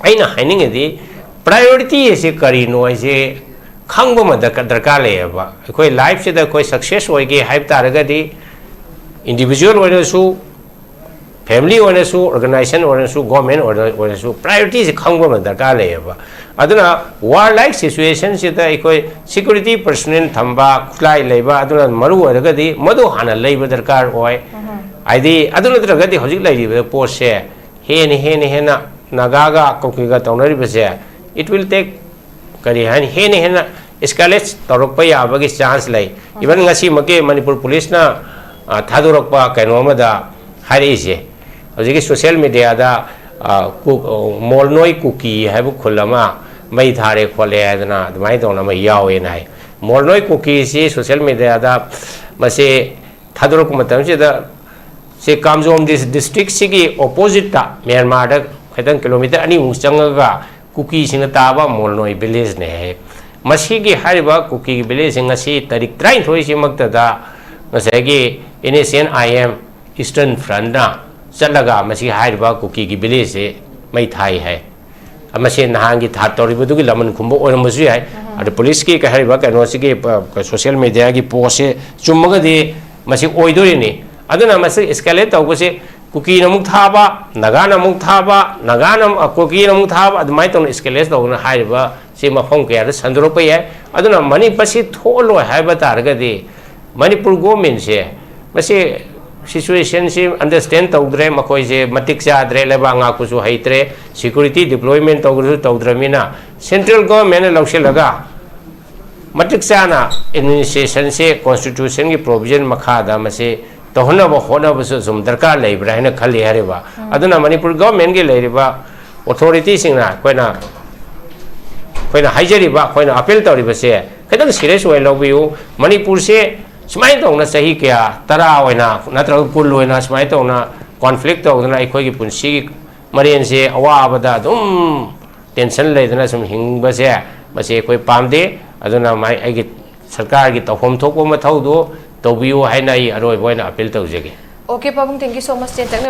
ꯑꯩꯅ ꯍꯥꯏꯅꯤꯡꯉꯤꯗꯤ priority ꯑꯁꯤ ꯀꯔꯤꯅꯣ ꯍꯥꯏꯁꯦ ꯈꯪꯕ ꯑꯃ ꯗꯔꯀꯥ-, ꯗꯔꯀꯥꯔ ꯂꯩꯌꯦꯕ꯫ ꯑꯩꯈꯣꯏ ꯂꯥꯏꯐꯁꯤꯗ ꯑꯩꯈꯣꯏ ꯁꯛꯁꯦꯁ ꯑꯣꯏꯒꯦ ꯍꯥꯏꯕ ꯇꯥꯔꯒꯗꯤ individual ꯑꯣꯏꯔꯁꯨ, family ꯑꯣꯏꯔꯁꯨ, organization ꯑꯣꯏꯔꯁꯨ, government ꯑꯣꯏꯔ-, ꯑꯣꯏꯔꯁꯨ priority ꯁꯤ ꯈꯪꯕ ꯑꯃ ꯗꯔꯀꯥꯔ ꯂꯩꯌꯦꯕ꯫ ꯑꯗꯨꯅ war like situation ꯁꯤꯗ ꯑꯩꯈꯣꯏ security personnel ꯊꯝꯕ, ꯈꯨꯠꯂꯥꯏ ꯂꯩꯕ, ꯑꯗꯨꯅ ꯃꯔꯨ ꯑꯣꯏꯔꯒꯗꯤ ꯃꯗꯨ ꯍꯥꯟꯅ ꯂꯩꯕ ꯗꯔꯀꯥꯔ ꯑꯣꯏ꯫ ꯍꯥꯏꯗꯤ ꯑꯗꯨ ꯅꯠꯇ꯭ꯔꯒꯗꯤ ꯍꯧꯖꯤꯛ ꯂꯩꯔꯤꯕ ꯄꯣꯠꯁꯦ ꯍꯦꯟꯅ, ꯍꯦꯟꯅ, ꯍꯦꯟꯅ ꯅꯥꯒꯥꯒ ꯀꯨꯀꯤꯒ ꯇꯧꯅꯔꯤꯕꯁꯦ, it will take, ꯀꯔꯤ ꯍꯥꯏꯅꯤ, ꯍꯦꯟꯅ ꯍꯦꯟꯅ escalate ꯇꯧꯔꯛꯄ ꯌꯥꯕꯒꯤ chance ꯂꯩ꯫ Even ꯉꯁꯤꯃꯛꯀꯤ ꯃꯅꯤꯄꯨꯔ ꯄꯨꯂꯤꯁꯅ, ꯑ, ꯊꯥꯗꯣꯔꯛꯄ ꯀꯩꯅꯣ ꯑꯃꯗ ꯍꯥꯏꯔꯛꯏꯁꯦ, ꯍꯧꯖꯤꯛꯀꯤ social media ꯗ, ꯑ, ꯀꯨ-, ꯑ, ꯃꯣꯜꯅꯣꯏ ꯀꯨꯀꯤ ꯍꯥꯏꯕ ꯈꯨꯜ ꯑꯃ ꯃꯩ ꯊꯥꯔꯦ ꯈꯣꯠꯂꯦ ꯍꯥꯏꯗꯅ ꯑꯗꯨꯃꯥꯏꯅ ꯇꯧꯅ ꯑꯃ ꯌꯥꯎꯋꯦꯅ ꯍꯥꯏ꯫ ꯃꯣꯔꯅꯣꯏ ꯀꯨꯀꯤꯁꯤ ꯁꯣꯁꯤꯌꯦꯜ ꯃꯦꯗꯤꯌꯥꯗ ꯃꯁꯤ ꯊꯥꯗꯣꯔꯛꯄ ꯃꯇꯝꯁꯤꯗ, ꯁꯤ ꯀꯥꯝꯖꯣꯝ ꯗꯤꯁ-, ꯗꯤꯁꯇ꯭ꯔꯤꯛꯁꯤꯒꯤ ꯑꯣꯄꯣꯖꯤꯠꯇ, ꯃ꯭ꯌꯥꯟꯃꯥꯔꯗ ꯈꯤꯇꯪ ꯀꯤꯂꯣꯃꯤꯇꯔ ꯑꯅꯤꯃꯨꯛ ꯆꯪꯉꯒ ꯀꯨꯀꯤꯁꯤꯡꯅ ꯇꯥꯕ ꯃꯣꯔꯅꯣꯏ ꯚꯤꯂꯦꯖꯅꯦ ꯍꯥꯏ꯫ ꯃꯁꯤꯒꯤ ꯍꯥꯏꯔꯤꯕ ꯀꯨꯀꯤꯒꯤ ꯚꯤꯂꯦꯖꯁꯤ ꯉꯁꯤ ꯇꯥꯔꯤꯛ ꯇꯔꯥꯅꯤꯊꯣꯏꯁꯤꯃꯛꯇꯗ ꯉꯁꯥꯏꯒꯤ N S N I M eastern ꯐ꯭ꯔꯟꯠꯅ ꯆꯠꯂꯒ ꯃꯁꯤ ꯍꯥꯏꯔꯤꯕ ꯀꯨꯀꯤꯒꯤ ꯚꯤꯂꯦꯖꯁꯤ ꯃꯩ ꯊꯥꯏ ꯍꯥꯏ꯫ ꯃꯁꯤ ꯅꯍꯥꯟꯒꯤ ꯊꯥ ꯇꯧꯔꯤꯕꯗꯨꯒꯤ ꯂꯃꯟ ꯈꯨꯝꯕ ꯑꯣꯏꯔꯝꯕꯁꯨ ꯌꯥꯏ꯫ ꯑꯗ ꯄꯨꯂꯤꯁꯀꯤ ꯀꯩ ꯍꯥꯏꯔꯤꯕ ꯀꯩꯅꯣꯁꯤꯒꯤ, ꯑ, ꯁꯣꯁꯤꯌꯦꯜ ꯃꯦꯗꯤꯌꯥꯒꯤ ꯄꯣꯁꯁꯦ ꯆꯨꯝꯃꯒꯗꯤ ꯃꯁꯤ ꯑꯣꯏꯗꯣꯔꯤꯅꯤ꯫ ꯑꯗꯨꯅ ꯃꯁꯤ ꯏꯁꯀꯦꯂꯦꯠ ꯇꯧꯕꯁꯤ ꯀꯨꯀꯤꯅ ꯑꯃꯨꯛ ꯊꯥꯕ, ꯅꯥꯒꯥꯅ ꯑꯃꯨꯛ ꯊꯥꯕ, ꯅꯥꯒꯥꯅ ꯑꯃꯨꯛ, ꯑ, ꯀꯨꯀꯤꯅ ꯑꯃꯨꯛ ꯊꯥꯕ, ꯑꯗꯨꯃꯥꯏꯅ ꯇꯧꯅ ꯏꯁꯀꯦꯂꯦꯠ ꯇꯧꯗꯅ ꯍꯥꯏꯔꯤꯕ ꯁꯤ ꯃꯐꯝ ꯀꯌꯥꯗ ꯁꯟꯗꯣꯔꯛꯄ ꯌꯥꯏ꯫ ꯑꯗꯨꯅ ꯃꯅꯤ-, ꯃꯁꯤ ꯊꯣꯛꯍꯜꯂꯣꯏ ꯍꯥꯏꯕ ꯇꯥꯔꯒꯗꯤ ꯃꯅꯤꯄꯨꯔ ꯒꯣꯔꯃꯦꯟꯁꯦ ꯃꯁꯤ ꯁꯤꯆꯨꯋꯦꯁꯟꯁꯤ ꯑꯟꯗꯔꯁ꯭ꯇꯦꯟ ꯇꯧꯗ꯭ꯔꯦ, ꯃꯈꯣꯏꯁꯦ ꯃꯇꯤꯛ ꯆꯥꯗ꯭ꯔꯦ, ꯂꯩꯕꯥꯛ ꯉꯥꯛꯄꯁꯨ ꯍꯩꯇ꯭ꯔꯦ, ꯁꯦꯀ꯭ꯌꯨꯔꯤꯇꯤ ꯗꯤꯄ꯭ꯂꯣꯏꯃꯦꯟ ꯇꯧꯕꯁꯨ ꯇꯧꯗ꯭ꯔꯕꯅꯤꯅ ꯁꯦꯟꯇ꯭ꯔꯦꯜ ꯒꯣꯔꯃꯦꯟꯅ ꯂꯧꯁꯤꯜꯂꯒ ꯃꯇꯤꯛ ꯆꯥꯅ ꯑꯦꯗꯃꯤꯅꯤꯁꯇ꯭ꯔꯦꯁꯟꯁꯦ ꯀꯣꯟꯁꯇꯤꯇ꯭ꯌꯨꯁꯟꯒꯤ ꯄ꯭ꯔꯣꯚꯤꯖꯟ ꯃꯈꯥꯗ ꯃꯁꯤ ꯇꯧꯍꯟꯅꯕ ꯍꯣꯠꯅꯕꯁꯨ ꯁꯨꯝ ꯗꯔꯀꯥꯔ ꯂꯩꯕ꯭ꯔꯥ ꯍꯥꯏꯅ ꯈꯜꯂꯤ ꯍꯥꯏꯔꯤꯕ꯫ ꯑꯗꯨꯅ ꯃꯅꯤꯄꯨꯔ ꯒꯣꯔꯃꯦꯟꯒꯤ ꯂꯩꯔꯤꯕ ꯑꯣꯊꯣꯔꯤꯇꯤꯁꯤꯡꯅ ꯑꯩꯈꯣꯏꯅ, ꯑꯩꯈꯣꯏꯅ ꯍꯥꯏꯖꯔꯤꯕ, ꯑꯩꯈꯣꯏꯅ ꯑꯄꯤꯜ ꯇꯧꯔꯤꯕꯁꯦ ꯈꯤꯇꯪ ꯁꯤꯔꯤꯌꯁ ꯑꯣꯏꯅ ꯂꯧꯕꯤꯌꯨ꯫ ꯃꯅꯤꯄꯨꯔꯁꯦ ꯁꯨꯃꯥꯏꯅ ꯇꯧꯅ ꯆꯍꯤ ꯀꯌꯥ, ꯇꯔꯥ ꯑꯣꯏꯅ ꯅꯠꯇ꯭ꯔꯒ ꯀꯨꯟ ꯑꯣꯏꯅ ꯁꯨꯃꯥꯏꯅ ꯇꯧꯅ ꯀꯣꯟꯐ꯭ꯂꯤꯛ ꯇꯧꯗꯅ ꯑꯩꯈꯣꯏꯒꯤ ꯄꯨꯟꯁꯤꯒꯤ ꯃꯔꯦꯟꯁꯦ ꯑꯋꯥꯕꯗ ꯑꯗꯨꯝ ꯇꯦꯟꯁꯟ ꯂꯩꯗꯅ ꯁꯨꯝ ꯍꯤꯡꯕꯁꯦ, ꯃꯁꯤ ꯑꯩꯈꯣꯏ ꯄꯥꯝꯗꯦ꯫ ꯑꯗꯨꯅ ꯃꯥꯏ-, ꯑꯩꯒꯤ ꯁꯔꯀꯥꯔꯒꯤ ꯇꯧꯐꯝ ꯊꯣꯛꯄ ꯃꯊꯧꯗꯨ ꯇꯧꯕꯤꯌꯨ ꯍꯥꯏꯅ ꯑꯩ ꯑꯔꯣꯏꯕ ꯑꯣꯏꯅ ꯑꯄꯤꯜ ꯇꯧꯖꯒꯦ꯫ Okay, ꯄꯥꯕꯨꯡ, thank you so much, ꯇꯦꯟꯇꯛꯅ